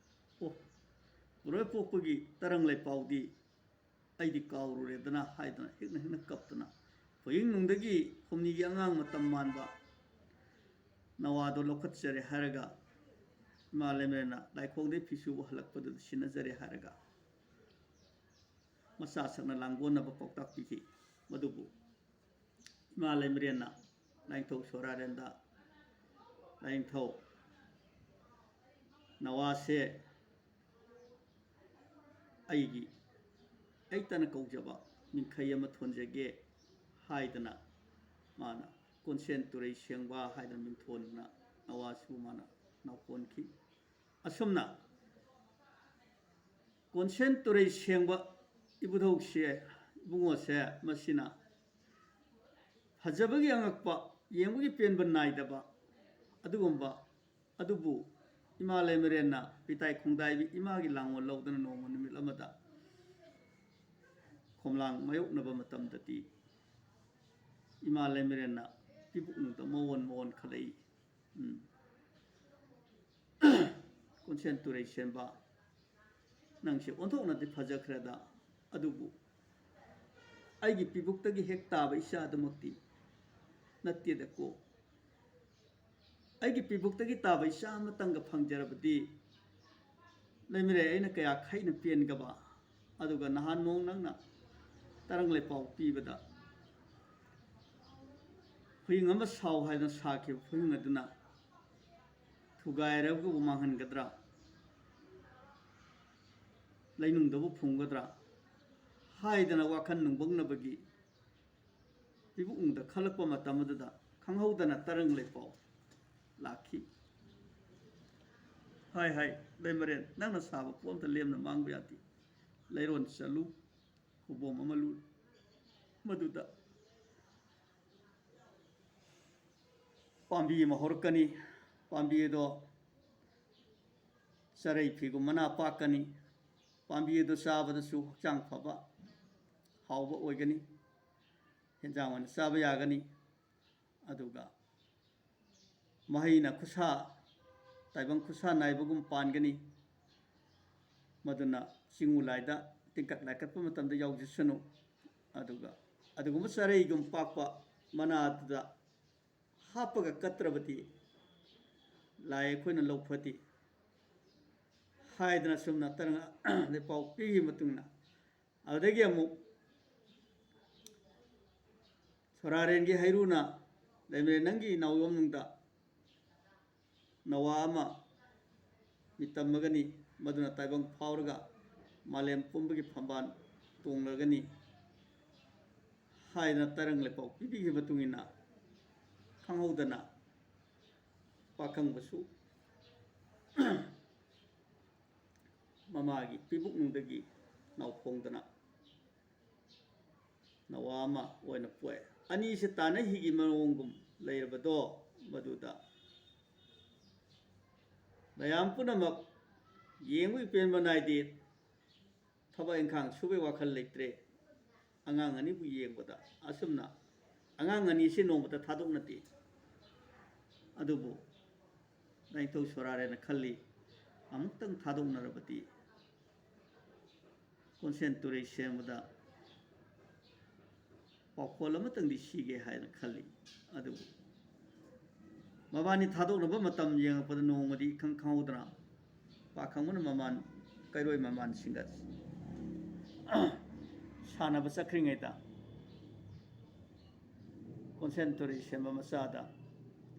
"ꯑꯣ, ꯄꯨꯔꯣꯏ ꯄꯣꯛꯄꯒꯤ ꯇꯔꯪ ꯂꯩꯄꯥꯎꯗꯤ ꯑꯩꯗꯤ ꯀꯥꯎꯔꯨꯔꯦꯗꯅ" ꯍꯥꯏꯗꯅ ꯍꯤꯛꯅ ꯍꯤꯛꯅ ꯀꯞꯇꯅ, ꯄꯣꯌꯦꯡꯅꯨꯡꯗꯒꯤ ꯍꯨꯝꯅꯤꯒꯤ ꯑꯉꯥꯡ ꯃꯇꯝ ꯃꯥꯟꯕ ꯅꯋꯥꯗꯣ ꯂꯧꯈꯠꯆꯔꯦ ꯍꯥꯏꯔꯒ, ꯏꯃꯥ ꯂꯩꯃꯔꯦꯟꯅ ꯂꯥꯏꯈꯣꯡꯗꯩ ꯐꯤꯁꯨꯕ ꯍꯜꯂꯛꯄꯗꯨꯗ ꯁꯤꯟꯅꯖꯔꯦ ꯍꯥꯏꯔꯒ, ꯃꯆꯥ ꯁꯛꯅ ꯂꯥꯡꯒꯣꯟꯅꯕ ꯄꯥꯎꯇꯥꯛ ꯄꯤꯈꯤ꯫ ꯃꯗꯨꯕꯨ ꯏꯃꯥ ꯂꯩꯃꯔꯦꯟꯅ ꯂꯥꯏꯅꯤꯡꯊꯧ ꯁꯣꯔꯥꯔꯦꯟꯗ, "ꯂꯥꯏꯅꯤꯡꯊꯧ, ꯅꯋꯥꯁꯦ ꯑꯩꯒꯤ, ꯑꯩꯇꯅ ꯀꯧꯖꯕ ꯃꯤꯡꯈꯩ ꯑꯃ ꯊꯣꯟꯖꯒꯦ" ꯍꯥꯏꯗꯅ, ꯃꯥꯅ "ꯀꯣꯟꯁꯦꯟ ꯇꯨꯔꯩ ꯁꯦꯡꯕ" ꯍꯥꯏꯗꯅ ꯃꯤꯡꯊꯣꯟꯗꯨꯅ ꯅꯋꯥꯁꯤꯕꯨ ꯃꯥꯅ ꯅꯥꯎꯀꯣꯟꯈꯤ꯫ ꯑꯁꯨꯝꯅ ꯀꯣꯟꯁꯦꯟ ꯇꯨꯔꯩ ꯁꯦꯡꯕ ꯏꯕꯨꯙꯧꯁꯦ, ꯏꯕꯨꯡꯉꯣꯁꯦ, ꯃꯁꯤꯅ ꯐꯖꯕꯒꯤ ꯑꯉꯛꯄ, ꯌꯦꯡꯕꯒꯤ ꯄꯦꯟꯕ ꯅꯥꯏꯗꯕ ꯑꯗꯨꯒꯨꯝꯕ ꯑꯗꯨꯕꯨ ꯏꯃꯥ ꯂꯩꯃꯔꯦꯟꯅ ꯄꯤꯇꯥꯏ ꯈꯣꯡꯗꯥꯏꯕꯤ ꯏꯃꯥꯒꯤ ꯂꯥꯡꯑꯣꯜ ꯂꯧꯗꯅ ꯅꯣꯡꯃ ꯅꯨꯃꯤꯠ ꯑꯃꯗ ꯈꯣꯝꯂꯥꯡ ꯃꯥꯌꯣꯛꯅꯕ ꯃꯇꯝꯗꯗꯤ, ꯏꯃꯥ ꯂꯩꯃꯔꯦꯟꯅ ꯄꯤꯕꯨꯛꯅꯨꯡꯗ ꯃꯑꯣꯟ ꯃꯑꯣꯟ ꯈꯜꯂꯛꯏ꯫ ꯎꯝ꯫ "ꯀꯣꯟꯁꯦꯟ ꯇꯨꯔꯩ ꯁꯦꯝꯕ, ꯅꯪꯁꯦ ꯑꯣꯟꯊꯣꯛꯅꯗꯤ ꯐꯖꯈ꯭ꯔꯦꯗ, ꯑꯗꯨꯕꯨ ꯑꯩꯒꯤ ꯄꯤꯕꯨꯛꯇꯒꯤ ꯍꯦꯛ ꯇꯥꯕ ꯏꯆꯥꯗꯨꯃꯛꯇꯤ ꯅꯠꯇꯦꯗꯀꯣ꯫ ꯑꯩꯒꯤ ꯄꯤꯕꯨꯛꯇꯒꯤ ꯇꯥꯕ ꯏꯆꯥ ꯑꯃꯇꯪꯒ ꯐꯪꯖꯔꯕꯗꯤ ꯂꯩꯃꯔꯦꯟ ꯑꯩꯅ ꯀꯌꯥ ꯈꯩꯅ ꯄꯦꯟꯒꯕ꯫ ꯑꯗꯨꯒ ꯅꯍꯥꯟ ꯅꯣꯡ ꯅꯪꯅ ꯇꯔꯪ ꯂꯩꯄꯥꯎ ꯄꯤꯕꯗ, ꯍꯨꯏꯡ ꯑꯃ ꯁꯥꯎ ꯍꯥꯏꯗꯅ ꯁꯥꯈꯤꯕ ꯍꯨꯏꯡ ꯑꯗꯨꯅ ꯊꯨꯒꯥꯏꯔꯒꯕꯨ ꯃꯥꯡꯍꯟꯒꯗ꯭ꯔꯥ, ꯂꯩꯅꯨꯡꯗꯕꯨ ꯐꯨꯝꯒꯗ꯭ꯔꯥ ꯍꯥꯏꯗꯅ ꯋꯥꯈꯜ ꯅꯨꯡꯕꯪꯅꯕꯒꯤ ꯐꯤꯕꯨꯡꯗ ꯈꯜꯂꯛꯄ ꯃꯇꯝ ꯑꯗꯨꯗ ꯈꯪꯍꯧꯗꯅ ꯇꯔꯪ ꯂꯩꯄꯥꯎ ꯂꯥꯛꯈꯤ꯫ "ꯍꯥꯏ ꯍꯥꯏ, ꯂꯩꯃꯔꯦꯟ, ꯅꯪꯅ ꯁꯥꯕ ꯄꯣꯠ ꯑꯝꯇ ꯂꯦꯝꯅ ꯃꯥꯡꯕ ꯌꯥꯗꯦ꯫ ꯂꯩꯔꯣꯟ ꯆꯠꯂꯨ, ꯈꯨꯕꯣꯝ ꯑꯃ ꯂꯨ, ꯃꯗꯨꯗ ꯄꯥꯝꯕꯤ ꯑꯃ ꯍꯧꯔꯛꯀꯅꯤ꯫ ꯄꯥꯝꯕꯤ ꯑꯗꯣ ꯆꯔꯩ ꯐꯤꯒꯨꯝ ꯃꯅꯥ ꯄꯥꯛꯀꯅꯤ꯫ ꯄꯥꯝꯕꯤ ꯑꯗꯨ ꯆꯥꯕꯗꯁꯨ ꯍꯛꯆꯥꯡ ꯐꯕ, ꯍꯥꯎꯕ ꯑꯣꯏꯒꯅꯤ꯫ ꯍꯦꯟꯖꯥꯡ ꯑꯣꯏꯅ ꯆꯥꯕ ꯌꯥꯒꯅꯤ꯫ ꯑꯗꯨꯒ ꯃꯍꯩꯅ ꯈꯨꯠꯁꯥ, ꯇꯥꯏꯕꯪ ꯈꯨꯠꯁꯥ ꯅꯥꯏꯕꯒꯨꯝ ꯄꯥꯟꯒꯅꯤ꯫ ꯃꯗꯨꯅ ꯆꯤꯡꯉꯨ ꯂꯥꯏꯗ ꯇꯤꯡꯀꯠ ꯂꯥꯏꯀꯠꯄ ꯃꯇꯝꯗ ꯌꯥꯎꯖꯁꯅꯨ꯫ ꯑꯗꯨꯒ ꯑꯗꯨꯒꯨꯝꯕ ꯆꯔꯩꯒꯨꯝ ꯄꯥꯛꯄ ꯃꯅꯥ ꯑꯗꯨꯗ ꯍꯥꯞꯄꯒ ꯀꯠꯇ꯭ꯔꯕꯗꯤ ꯂꯥꯏ ꯑꯩꯈꯣꯏꯅ ꯂꯧ ꯐꯠꯇꯦ" ꯍꯥꯏꯗꯅ ꯁꯨꯝꯅ ꯇꯔꯪ ꯂꯩꯄꯥꯎ ꯄꯤꯈꯤꯕ ꯃꯇꯨꯡꯗ, ꯑꯗꯨꯗꯒꯤ ꯑꯃꯨꯛ ꯁꯣꯔꯥꯔꯦꯟꯒꯤ ꯍꯩꯔꯨꯅ, "ꯂꯩꯃꯔꯦꯟ, ꯅꯪꯒꯤ ꯅꯥꯎꯌꯣꯝꯅꯨꯡꯗ ꯅꯋꯥ ꯑꯃ ꯃꯤꯇꯝꯃꯒꯅꯤ, ꯃꯗꯨꯅ ꯇꯥꯏꯕꯪ ꯐꯥꯎꯔꯒ ꯃꯥꯂꯦꯝ ꯄꯨꯝꯕꯒꯤ ꯐꯝꯕꯥꯜ ꯇꯣꯡꯂꯒꯅꯤ" ꯍꯥꯏꯗꯅ ꯇꯔꯪ ꯂꯩꯄꯥꯎ ꯄꯤꯕꯤꯈꯤꯕ ꯃꯇꯨꯡ ꯏꯟꯅ, ꯈꯪꯍꯧꯗꯅ ꯄꯥꯈꯪꯕꯁꯨ ꯃꯃꯥꯒꯤ ꯄꯤꯕꯨꯛꯅꯨꯡꯗꯒꯤ ꯅꯥꯎꯐꯣꯡꯗꯅ ꯅꯋꯥ ꯑꯃ ꯑꯣꯏꯅ ꯄꯣꯛꯑꯦ꯫ ꯑꯅꯤꯁꯦ ꯇꯥꯟꯅ ꯍꯤꯒꯤ ꯃꯑꯣꯡꯒꯨꯝ ꯂꯩꯔꯕꯗꯣ, ꯃꯗꯨꯗ ꯃꯌꯥꯝ ꯄꯨꯝꯅꯃꯛ ꯌꯦꯡꯕꯒꯤ ꯄꯦꯟꯕ ꯅꯥꯏꯗꯦ꯫ ꯊꯕꯛ ꯏꯪꯈꯥꯡ ꯁꯨꯕꯒꯤ ꯋꯥꯈꯜ ꯂꯩꯇ꯭ꯔꯦ꯫ ꯑꯉꯥꯡ ꯑꯅꯤꯕꯨ ꯌꯦꯡꯕꯗ ꯑꯁꯨꯝꯅ ꯑꯉꯥꯡ ꯑꯅꯤꯁꯤ ꯅꯣꯡꯃꯇ ꯊꯥꯗꯣꯛꯅꯗꯦ꯫ ꯑꯗꯨꯕꯨ ꯂꯥꯏꯅꯤꯡꯊꯧ ꯁꯣꯔꯥꯔꯦꯟꯅ ꯈꯜꯂꯤ, ꯑꯃꯨꯛꯇꯪ ꯊꯥꯗꯣꯛꯅꯔꯕꯗꯤ ꯀꯣꯟꯁꯦꯟ ꯇꯨꯔꯩ ꯁꯦꯝꯕꯗ ꯄꯥꯎꯈꯣꯜ ꯑꯃꯇꯪꯗꯤ ꯁꯤꯒꯦ ꯍꯥꯏꯅ ꯈꯜꯂꯤ꯫ ꯑꯗꯨꯕꯨ ꯃꯕꯥꯅꯤ ꯊꯥꯗꯣꯛꯅꯕ ꯃꯇꯝ ꯌꯦꯡꯉꯛꯄꯗ ꯅꯣꯡꯃꯗꯤ ꯏꯈꯪ ꯈꯪꯍꯧꯗꯅ ꯄꯥꯈꯪꯕꯅ ꯃꯃꯥꯟ, ꯀꯩꯔꯣꯏ ꯃꯃꯥꯟꯁꯤꯡꯒ ꯁꯥꯟꯅꯕ ꯆꯠꯈ꯭ꯔꯤꯉꯩꯗ ꯀꯣꯟꯁꯦꯟ ꯇꯨꯔꯩ ꯁꯦꯝꯕ ꯃꯆꯥꯗ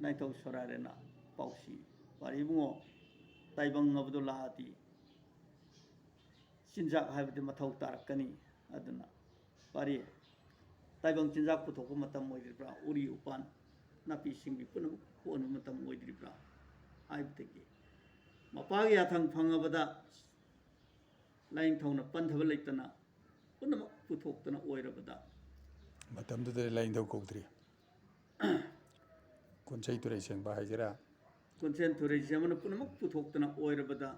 ꯂꯥꯏꯅꯤꯡꯊꯧ ꯁꯣꯔꯥꯔꯦꯟꯅ ꯄꯥꯎꯁꯤ ꯄꯥꯔꯤ ꯏꯕꯨꯡꯉꯣ, ꯇꯥꯏꯕꯪ ꯍꯥꯏꯕꯗꯨ ꯂꯥꯛꯑꯗꯤ ꯆꯤꯟꯖꯥꯛ ꯍꯥꯏꯕꯗꯤ ꯃꯊꯧ ꯇꯥꯔꯛꯀꯅꯤ꯫ ꯑꯗꯨꯅ ꯄꯥꯔꯤ, ꯇꯥꯏꯕꯪ ꯆꯤꯟꯖꯥꯛ ꯄꯨꯊꯣꯛꯄ ꯃꯇꯝ ꯑꯣꯏꯗ꯭ꯔꯤꯕ꯭ꯔꯥ? ꯎꯔꯤ ꯎꯄꯥꯟ, ꯅꯥꯄꯤ ꯁꯤꯡꯕꯤ ꯄꯨꯝꯅꯃꯛ ꯍꯣꯟꯕ ꯃꯇꯝ ꯑꯣꯏꯗ꯭ꯔꯤꯕ꯭ꯔꯥ? ꯍꯥꯏꯕꯗꯒꯤ ꯃꯄꯥꯒꯤ ꯌꯥꯊꯪ ꯐꯪꯉꯕꯗ ꯂꯥꯏꯅꯤꯡꯊꯧꯅ ꯄꯟꯊꯕ ꯂꯩꯇꯅ ꯄꯨꯝꯅꯃꯛ ꯄꯨꯊꯣꯛꯇꯅ ꯑꯣꯏꯔꯕꯗ, ꯃꯇꯝꯗꯨꯗꯗꯤ ꯂꯥꯏꯅꯤꯡꯊꯧ ꯀꯧꯗ꯭ꯔꯤ꯫ ꯀꯣꯟꯁꯩ ꯇꯨꯔꯩ ꯁꯦꯡꯕ ꯍꯥꯏꯁꯤꯔꯥ? ꯀꯣꯟꯁꯦꯟ ꯇꯨꯔꯩ ꯁꯦꯡꯕꯅ ꯄꯨꯝꯅꯃꯛ ꯄꯨꯊꯣꯛꯇꯅ ꯑꯣꯏꯔꯕꯗ,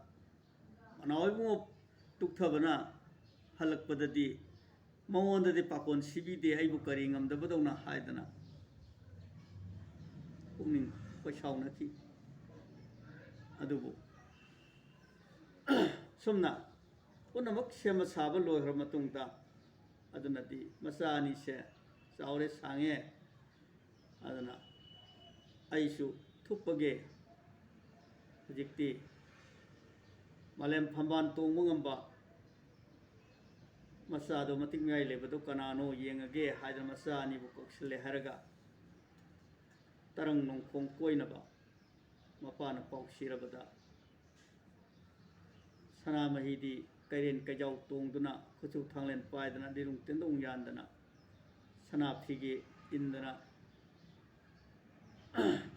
ꯃꯅꯥꯎ ꯏꯕꯨꯡꯉꯣ ꯇꯨꯛꯊꯕꯅ ꯍꯜꯂꯛꯄꯗꯗꯤ ꯃꯉꯣꯟꯗꯗꯤ ꯄꯥꯈꯣꯟ ꯁꯤꯕꯤꯗꯦ, ꯑꯩꯕꯨ ꯀꯔꯤ ꯉꯝꯗꯕꯗꯧꯅ ꯍꯥꯏꯗꯅ ꯄꯨꯛꯅꯤꯡ ꯈꯣꯏꯁꯥꯎꯅꯈꯤ꯫ ꯑꯗꯨꯕꯨ ꯁꯨꯝꯅ ꯄꯨꯝꯅꯃꯛ ꯁꯦꯝꯕ ꯁꯥꯕ ꯂꯣꯏꯈ꯭ꯔ ꯃꯇꯨꯡꯗ, ꯑꯗꯨꯅꯗꯤ ꯃꯆꯥ ꯑꯅꯤꯁꯦ ꯆꯥꯎꯔꯦ, ꯁꯥꯡꯉꯦ, ꯑꯗꯨꯅ ꯑꯩꯁꯨ ꯊꯨꯞꯄꯒꯦ꯫ ꯍꯧꯖꯤꯛꯇꯤ ꯃꯥꯂꯦꯝ ꯐꯝꯕꯥꯜ ꯇꯣꯡꯕ ꯉꯝꯕ ꯃꯆꯥꯗꯣ ꯃꯇꯤꯛ ꯃꯌꯥꯏ ꯂꯩꯕꯗꯣ ꯀꯅꯥꯅꯣ ꯌꯦꯡꯉꯒꯦ ꯍꯥꯏꯗꯅ ꯃꯆꯥ ꯑꯅꯤꯕꯨ ꯀꯧꯁꯤꯜꯂꯦ ꯍꯥꯏꯔꯒ ꯇꯔꯪ ꯅꯣꯡꯈꯣꯡ ꯀꯣꯏꯅꯕ ꯃꯄꯥꯅ ꯄꯥꯎ ꯁꯤꯔꯕꯗ, ꯁꯅꯥꯃꯍꯤꯗꯤ ꯀꯩꯔꯦꯟ ꯀꯩꯖꯥꯎ ꯇꯣꯡꯗꯨꯅ, ꯈꯨꯠꯁꯨ ꯊꯥꯡꯂꯦꯟ ꯄꯥꯏꯗꯅ, ꯂꯤꯔꯨꯡ ꯇꯦꯟꯗꯣꯡ ꯌꯥꯟꯗꯅ, ꯁꯅꯥ ꯐꯤꯒꯦ ꯏꯟꯗꯅ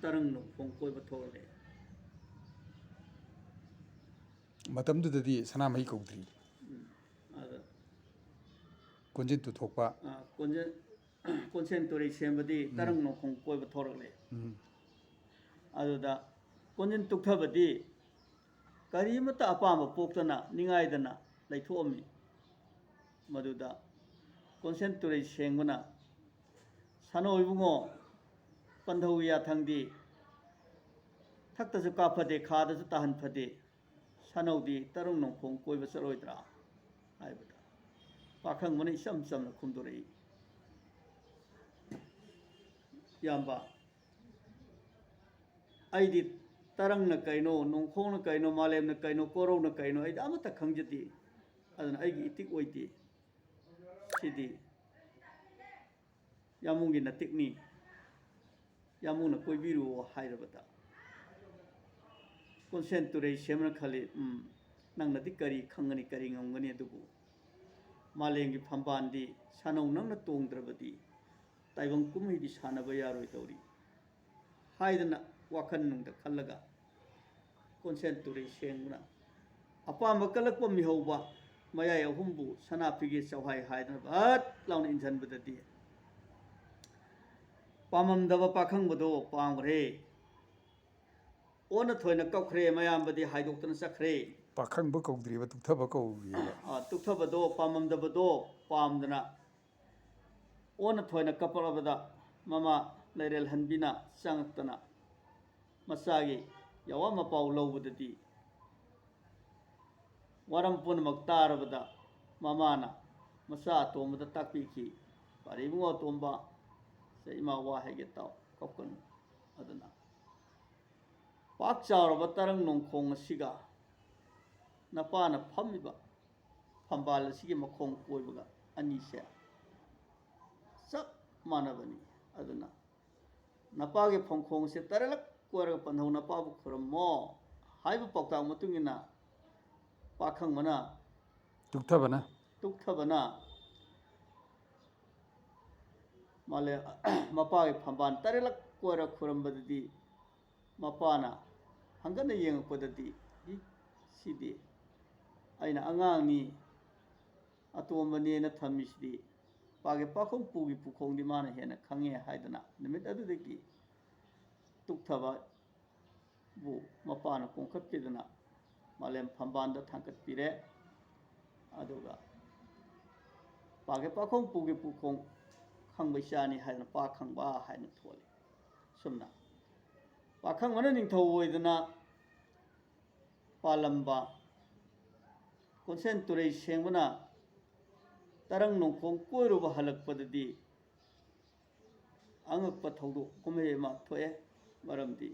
ꯇꯔꯪ ꯅꯣꯡꯈꯣꯡ ꯀꯣꯏꯕ ꯊꯣꯛꯂꯛꯑꯦ꯫ ꯃꯇꯝꯗꯨꯗꯗꯤ ꯁꯅꯥꯃꯍꯤ ꯀꯧꯗ꯭ꯔꯤ꯫ ꯎꯝ, ꯑꯗ ꯀꯣꯟꯖꯤꯟ ꯇꯨꯊꯣꯛꯄ꯫ ꯑ, ꯀꯣꯟꯖꯤꯟ, ꯀꯣꯟꯁꯦꯟ ꯇꯨꯔꯩ ꯁꯦꯝꯕꯗꯤ ꯎꯝ꯫ ꯇꯔꯪ ꯅꯣꯡꯈꯣꯡ ꯀꯣꯏꯕ ꯊꯣꯔꯛꯂꯦ꯫ ꯎꯝ꯫ ꯑꯗꯨꯗ ꯀꯣꯟꯖꯤꯟ ꯇꯨꯛꯊꯕꯗꯤ ꯀꯔꯤꯃꯠꯇ ꯑꯄꯥꯝꯕ ꯄꯣꯛꯇꯅ ꯅꯤꯡꯉꯥꯏꯗꯅ ꯂꯩꯊꯣꯛꯑꯝꯃꯤ꯫ ꯃꯗꯨꯗ ꯀꯣꯟꯁꯦꯟ ꯇꯨꯔꯩ ꯁꯦꯡꯕꯅ, "ꯁꯥꯅꯧ ꯏꯕꯨꯡꯉꯣ, ꯄꯟꯊꯧꯒꯤ ꯌꯥꯊꯪꯗꯤ ꯊꯛꯇꯁꯨ ꯀꯥꯞꯐꯗꯦ, ꯈꯥꯗꯁꯨ ꯇꯥꯍꯟꯐꯗꯦ, ꯁꯥꯅꯧꯗꯤ ꯇꯔꯪ ꯅꯣꯡꯈꯣꯡ ꯀꯣꯏꯕ ꯆꯠꯂꯣꯏꯗ꯭ꯔꯥ?" ꯍꯥꯏꯕꯗ ꯄꯥꯈꯪꯕꯅ ꯏꯆꯝ ꯆꯝꯅ ꯈꯨꯝꯗꯣꯔꯛꯏ, "ꯏꯌꯥꯝꯕ, ꯑꯩꯗꯤ ꯇꯔꯪꯅ ꯀꯩꯅꯣ, ꯅꯣꯡꯈꯣꯡꯅ ꯀꯩꯅꯣ, ꯃꯥꯂꯦꯝꯅ ꯀꯩꯅꯣ, ꯀꯣꯔꯧꯅ ꯀꯩꯅꯣ, ꯑꯩꯗꯤ ꯑꯃꯠꯇ ꯈꯪꯖꯗꯦ꯫ ꯑꯗꯨꯅ ꯑꯩꯒꯤ ꯏꯇꯤꯛ ꯑꯣꯏꯗꯦ꯫ ꯁꯤꯗꯤ ꯌꯥꯝꯕꯨꯡꯒꯤ ꯅꯇꯤꯛꯅꯤ, ꯌꯥꯝꯕꯨꯡꯅ ꯀꯣꯏꯕꯤꯔꯨꯑꯣ" ꯍꯥꯏꯔꯕꯗ, ꯀꯣꯟꯁꯦꯟ ꯇꯨꯔꯩ ꯁꯦꯝꯕꯅ ꯈꯜꯂꯤ, "ꯎꯝ, ꯅꯪꯅꯗꯤ ꯀꯔꯤ ꯈꯪꯒꯅꯤ, ꯀꯔꯤ ꯉꯝꯒꯅꯤ? ꯑꯗꯨꯕꯨ ꯃꯥꯂꯦꯝꯒꯤ ꯐꯝꯕꯥꯜꯗꯤ ꯁꯥꯅꯧ ꯅꯪꯅ ꯇꯣꯡꯗ꯭ꯔꯕꯗꯤ ꯇꯥꯏꯕꯪ ꯀꯨꯝꯍꯩꯗꯤ ꯁꯥꯟꯅꯕ ꯌꯥꯔꯣꯏꯗꯧꯔꯤ" ꯍꯥꯏꯗꯅ ꯋꯥꯈꯜ ꯅꯨꯡꯗ ꯈꯜꯂꯒ ꯀꯣꯟꯁꯦꯟ ꯇꯨꯔꯩ ꯁꯦꯡꯕꯅ ꯑꯄꯥꯝꯕ ꯀꯜꯂꯛꯄ ꯃꯤꯍꯧꯕ ꯃꯌꯥꯏ ꯑꯍꯨꯝꯕꯨ ꯁꯅꯥ ꯐꯤꯒꯦ ꯆꯧꯍꯥꯏ ꯍꯥꯏꯗꯅ ꯚꯠ ꯂꯥꯎꯅ ꯏꯟꯁꯤꯟꯕꯗꯗꯤ ꯄꯥꯝꯃꯝꯗꯕ ꯄꯥꯈꯪꯕꯗꯣ ꯄꯥꯝꯈ꯭ꯔꯦ꯫ ꯑꯣꯟꯅ ꯊꯣꯏꯅ ꯀꯞꯈ꯭ꯔꯦ, ꯃꯌꯥꯝꯕꯗꯤ ꯍꯥꯏꯗꯣꯛꯇꯅ ꯆꯠꯈ꯭ꯔꯦ꯫ ꯄꯥꯈꯪꯕ ꯀꯧꯗ꯭ꯔꯤꯕ, ꯇꯨꯛꯊꯕ ꯀꯧꯔꯤꯕ꯫ ꯑ, ꯇꯨꯛꯊꯕꯗꯣ ꯄꯥꯝꯃꯝꯗꯕꯗꯣ ꯄꯥꯝꯗꯅ ꯑꯣꯟꯅ ꯊꯣꯏꯅ ꯀꯞꯄꯛꯂꯕꯗ ꯃꯃꯥ ꯂꯩꯔꯦꯜꯍꯟꯕꯤꯅ ꯆꯪꯉꯛꯇꯅ ꯃꯆꯥꯒꯤ ꯌꯥꯋꯥ ꯃꯄꯥꯎ ꯂꯧꯕꯗꯗꯤ ꯋꯥꯔꯝ ꯄꯨꯝꯅꯃꯛ ꯇꯥꯔꯕꯗ ꯃꯃꯥꯅ ꯃꯆꯥ ꯑꯇꯣꯝꯕꯗ ꯇꯥꯛꯄꯤꯈꯤ, "ꯄꯥꯔꯤ ꯏꯕꯨꯡꯉꯣ ꯑꯇꯣꯝꯕ, ꯁꯦ ꯏꯃꯥ ꯋꯥ ꯍꯥꯏꯒꯦ ꯇꯥꯎ, ꯀꯞꯀꯅꯨ"꯫ ꯑꯗꯨꯅ ꯄꯥꯛ ꯆꯥꯎꯔꯕ ꯇꯔꯪ ꯅꯣꯡꯈꯣꯡ ꯑꯁꯤꯒ ꯅꯄꯥꯅ ꯐꯝꯃꯤꯕ ꯐꯝꯕꯥꯜ ꯑꯁꯤꯒꯤ ꯃꯈꯣꯡ ꯀꯣꯏꯕꯒ ꯑꯅꯤꯁꯦ ꯆꯞ ꯃꯥꯟꯅꯕꯅꯤ꯫ ꯑꯗꯨꯅ ꯅꯄꯥꯒꯤ ꯐꯝꯈꯣꯡꯁꯦ ꯇꯔꯦꯠꯂꯛ ꯀꯣꯏꯔꯒ ꯄꯟꯊꯧ, ꯅꯄꯥꯕꯨ ꯈꯨꯔꯨꯝꯃꯣ ꯍꯥꯏꯕ ꯄꯥꯎꯇꯥꯛ ꯃꯇꯨꯡ ꯏꯟꯅ ꯄꯥꯈꯪꯕꯅ, ꯇꯨꯛꯊꯕꯅ꯫ ꯇꯨꯛꯊꯕꯅ ꯃꯥꯂꯦꯝ, ꯃꯄꯥꯒꯤ ꯐꯝꯕꯥꯜ ꯇꯔꯦꯠꯂꯛ ꯀꯣꯏꯔ ꯈꯨꯔꯝꯕꯗꯗꯤ ꯃꯄꯥꯅ ꯍꯪꯒꯠꯅ ꯌꯦꯡꯉꯛꯄꯗꯗꯤ, "ꯏ, ꯁꯤꯗꯤ ꯑꯩꯅ ꯑꯉꯥꯡꯅꯤ, ꯑꯇꯣꯝꯕꯅꯦꯅ ꯊꯝꯃꯤꯁꯤꯗꯤ ꯄꯥꯒꯦ ꯄꯥꯈꯪ ꯄꯨꯒꯤ ꯄꯨꯈꯣꯡꯗꯤ ꯃꯥꯅ ꯍꯦꯟꯅ ꯈꯪꯉꯦ" ꯍꯥꯏꯗꯅ ꯅꯨꯃꯤꯠ ꯑꯗꯨꯗꯒꯤ ꯇꯨꯛꯊꯕꯕꯨ ꯃꯄꯥꯅ ꯀꯣꯡꯈꯠꯄꯤꯗꯨꯅ ꯃꯥꯂꯦꯝ ꯐꯝꯕꯥꯜꯗ ꯊꯥꯡꯒꯠꯄꯤꯔꯦ꯫ ꯑꯗꯨꯒ ꯄꯥꯒꯦ ꯄꯥꯈꯪ ꯄꯨꯒꯦ ꯄꯨꯈꯣꯡ ꯈꯪꯕ ꯏꯆꯥꯅꯤ ꯍꯥꯏꯗꯅ ꯄꯥ ꯈꯪꯕ ꯍꯥꯏꯅ ꯊꯣꯜꯂꯤ꯫ ꯁꯨꯝꯅ ꯄꯥꯈꯪꯕꯅ ꯅꯤꯡꯊꯧ ꯑꯣꯏꯗꯅ ꯄꯥꯜꯂꯝꯕ ꯀꯣꯟꯁꯦꯟ ꯇꯨꯔꯩ ꯁꯦꯡꯕꯅ ꯇꯔꯪ ꯅꯣꯡꯈꯣꯡ ꯀꯣꯏꯔꯨꯕ ꯍꯜꯂꯛꯄꯗꯗꯤ ꯑꯉꯛꯄ ꯊꯧꯗꯣꯛ ꯀꯨꯝꯍꯩ ꯑꯃ ꯊꯣꯛꯑꯦ꯫ ꯃꯔꯝꯗꯤ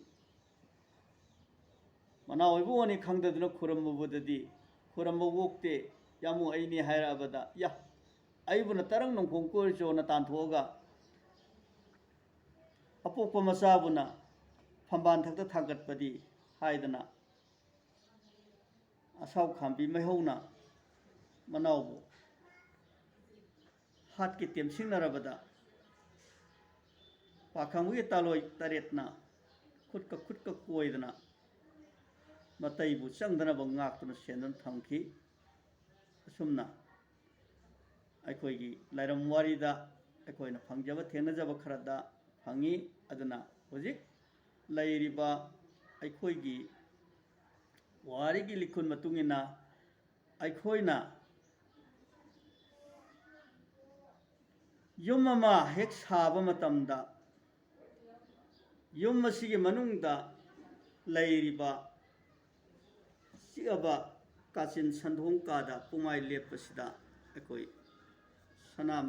ꯃꯅꯥꯎ ꯑꯣꯏꯕ ꯑꯣꯏꯅꯤ ꯈꯪꯗꯗꯨꯅ ꯈꯨꯔꯝꯃꯨꯕꯗꯗꯤ, "ꯈꯨꯔꯝꯕ ꯑꯣꯛꯇꯦ, ꯌꯥꯝꯃꯨ ꯑꯩꯅꯤ" ꯍꯥꯏꯔꯛꯑꯕꯗ, "ꯌꯥ, ꯑꯩꯕꯨꯅ ꯇꯔꯪ ꯅꯣꯡꯈꯣꯡ ꯀꯣꯏꯔꯨꯆꯣꯅ ꯇꯥꯟꯊꯣꯛꯑꯒ ꯑꯄꯣꯛꯄ ꯃꯆꯥꯕꯨꯅ ꯐꯝꯕꯥꯜ ꯊꯛꯇ ꯊꯥꯡꯒꯠꯄꯗꯤ" ꯍꯥꯏꯗꯅ ꯑꯁꯥꯎ ꯈꯥꯝꯕꯤ ꯃꯩꯍꯧꯅ ꯃꯅꯥꯎꯕꯨ ꯍꯥꯠꯀꯦ ꯇꯦꯝꯁꯤꯡꯅꯔꯕꯗ, ꯄꯥꯈꯪꯕꯒꯤ ꯇꯥꯂꯣꯏ ꯇꯔꯦꯠꯅ ꯈꯨꯠꯀ ꯈꯨꯠꯀ ꯀꯣꯏꯗꯅ ꯃꯇꯩꯕꯨ ꯆꯪꯗꯅꯕ ꯉꯥꯛꯇꯨꯅ ꯁꯦꯟꯗꯨꯅ ꯊꯝꯈꯤ꯫ ꯑꯁꯨꯝꯅ ꯑꯩꯈꯣꯏꯒꯤ ꯂꯥꯏꯔꯝ ꯋꯥꯔꯤꯗ ꯑꯩꯈꯣꯏꯅ ꯐꯪꯖꯕ ꯊꯦꯡꯅꯖꯕ ꯈꯔꯗ ꯐꯪꯉꯤ꯫ ꯑꯗꯨꯅ ꯍꯧꯖꯤꯛ ꯂꯩꯔꯤꯕ ꯑꯩꯈꯣꯏꯒꯤ ꯋꯥꯔꯤꯒꯤ ꯂꯤꯈꯨꯟ ꯃꯇꯨꯡ ꯏꯟꯅ ꯑꯩꯈꯣꯏꯅ ꯌꯨꯝ ꯑꯃ ꯍꯦꯛ ꯁꯥꯕ ꯃꯇꯝꯗ ꯌꯨꯝ ꯑꯁꯤꯒꯤ ꯃꯅꯨꯡꯗ ꯂꯩꯔꯤꯕ ꯆꯤꯛꯑꯕ ꯀꯥꯆꯤꯟ ꯁꯟꯗꯣꯡ ꯀꯥꯗ ꯄꯨꯡꯃꯥꯏ ꯂꯦꯞꯄꯁꯤꯗ ꯑꯩꯈꯣꯏ ꯁꯅꯥꯃꯍꯤ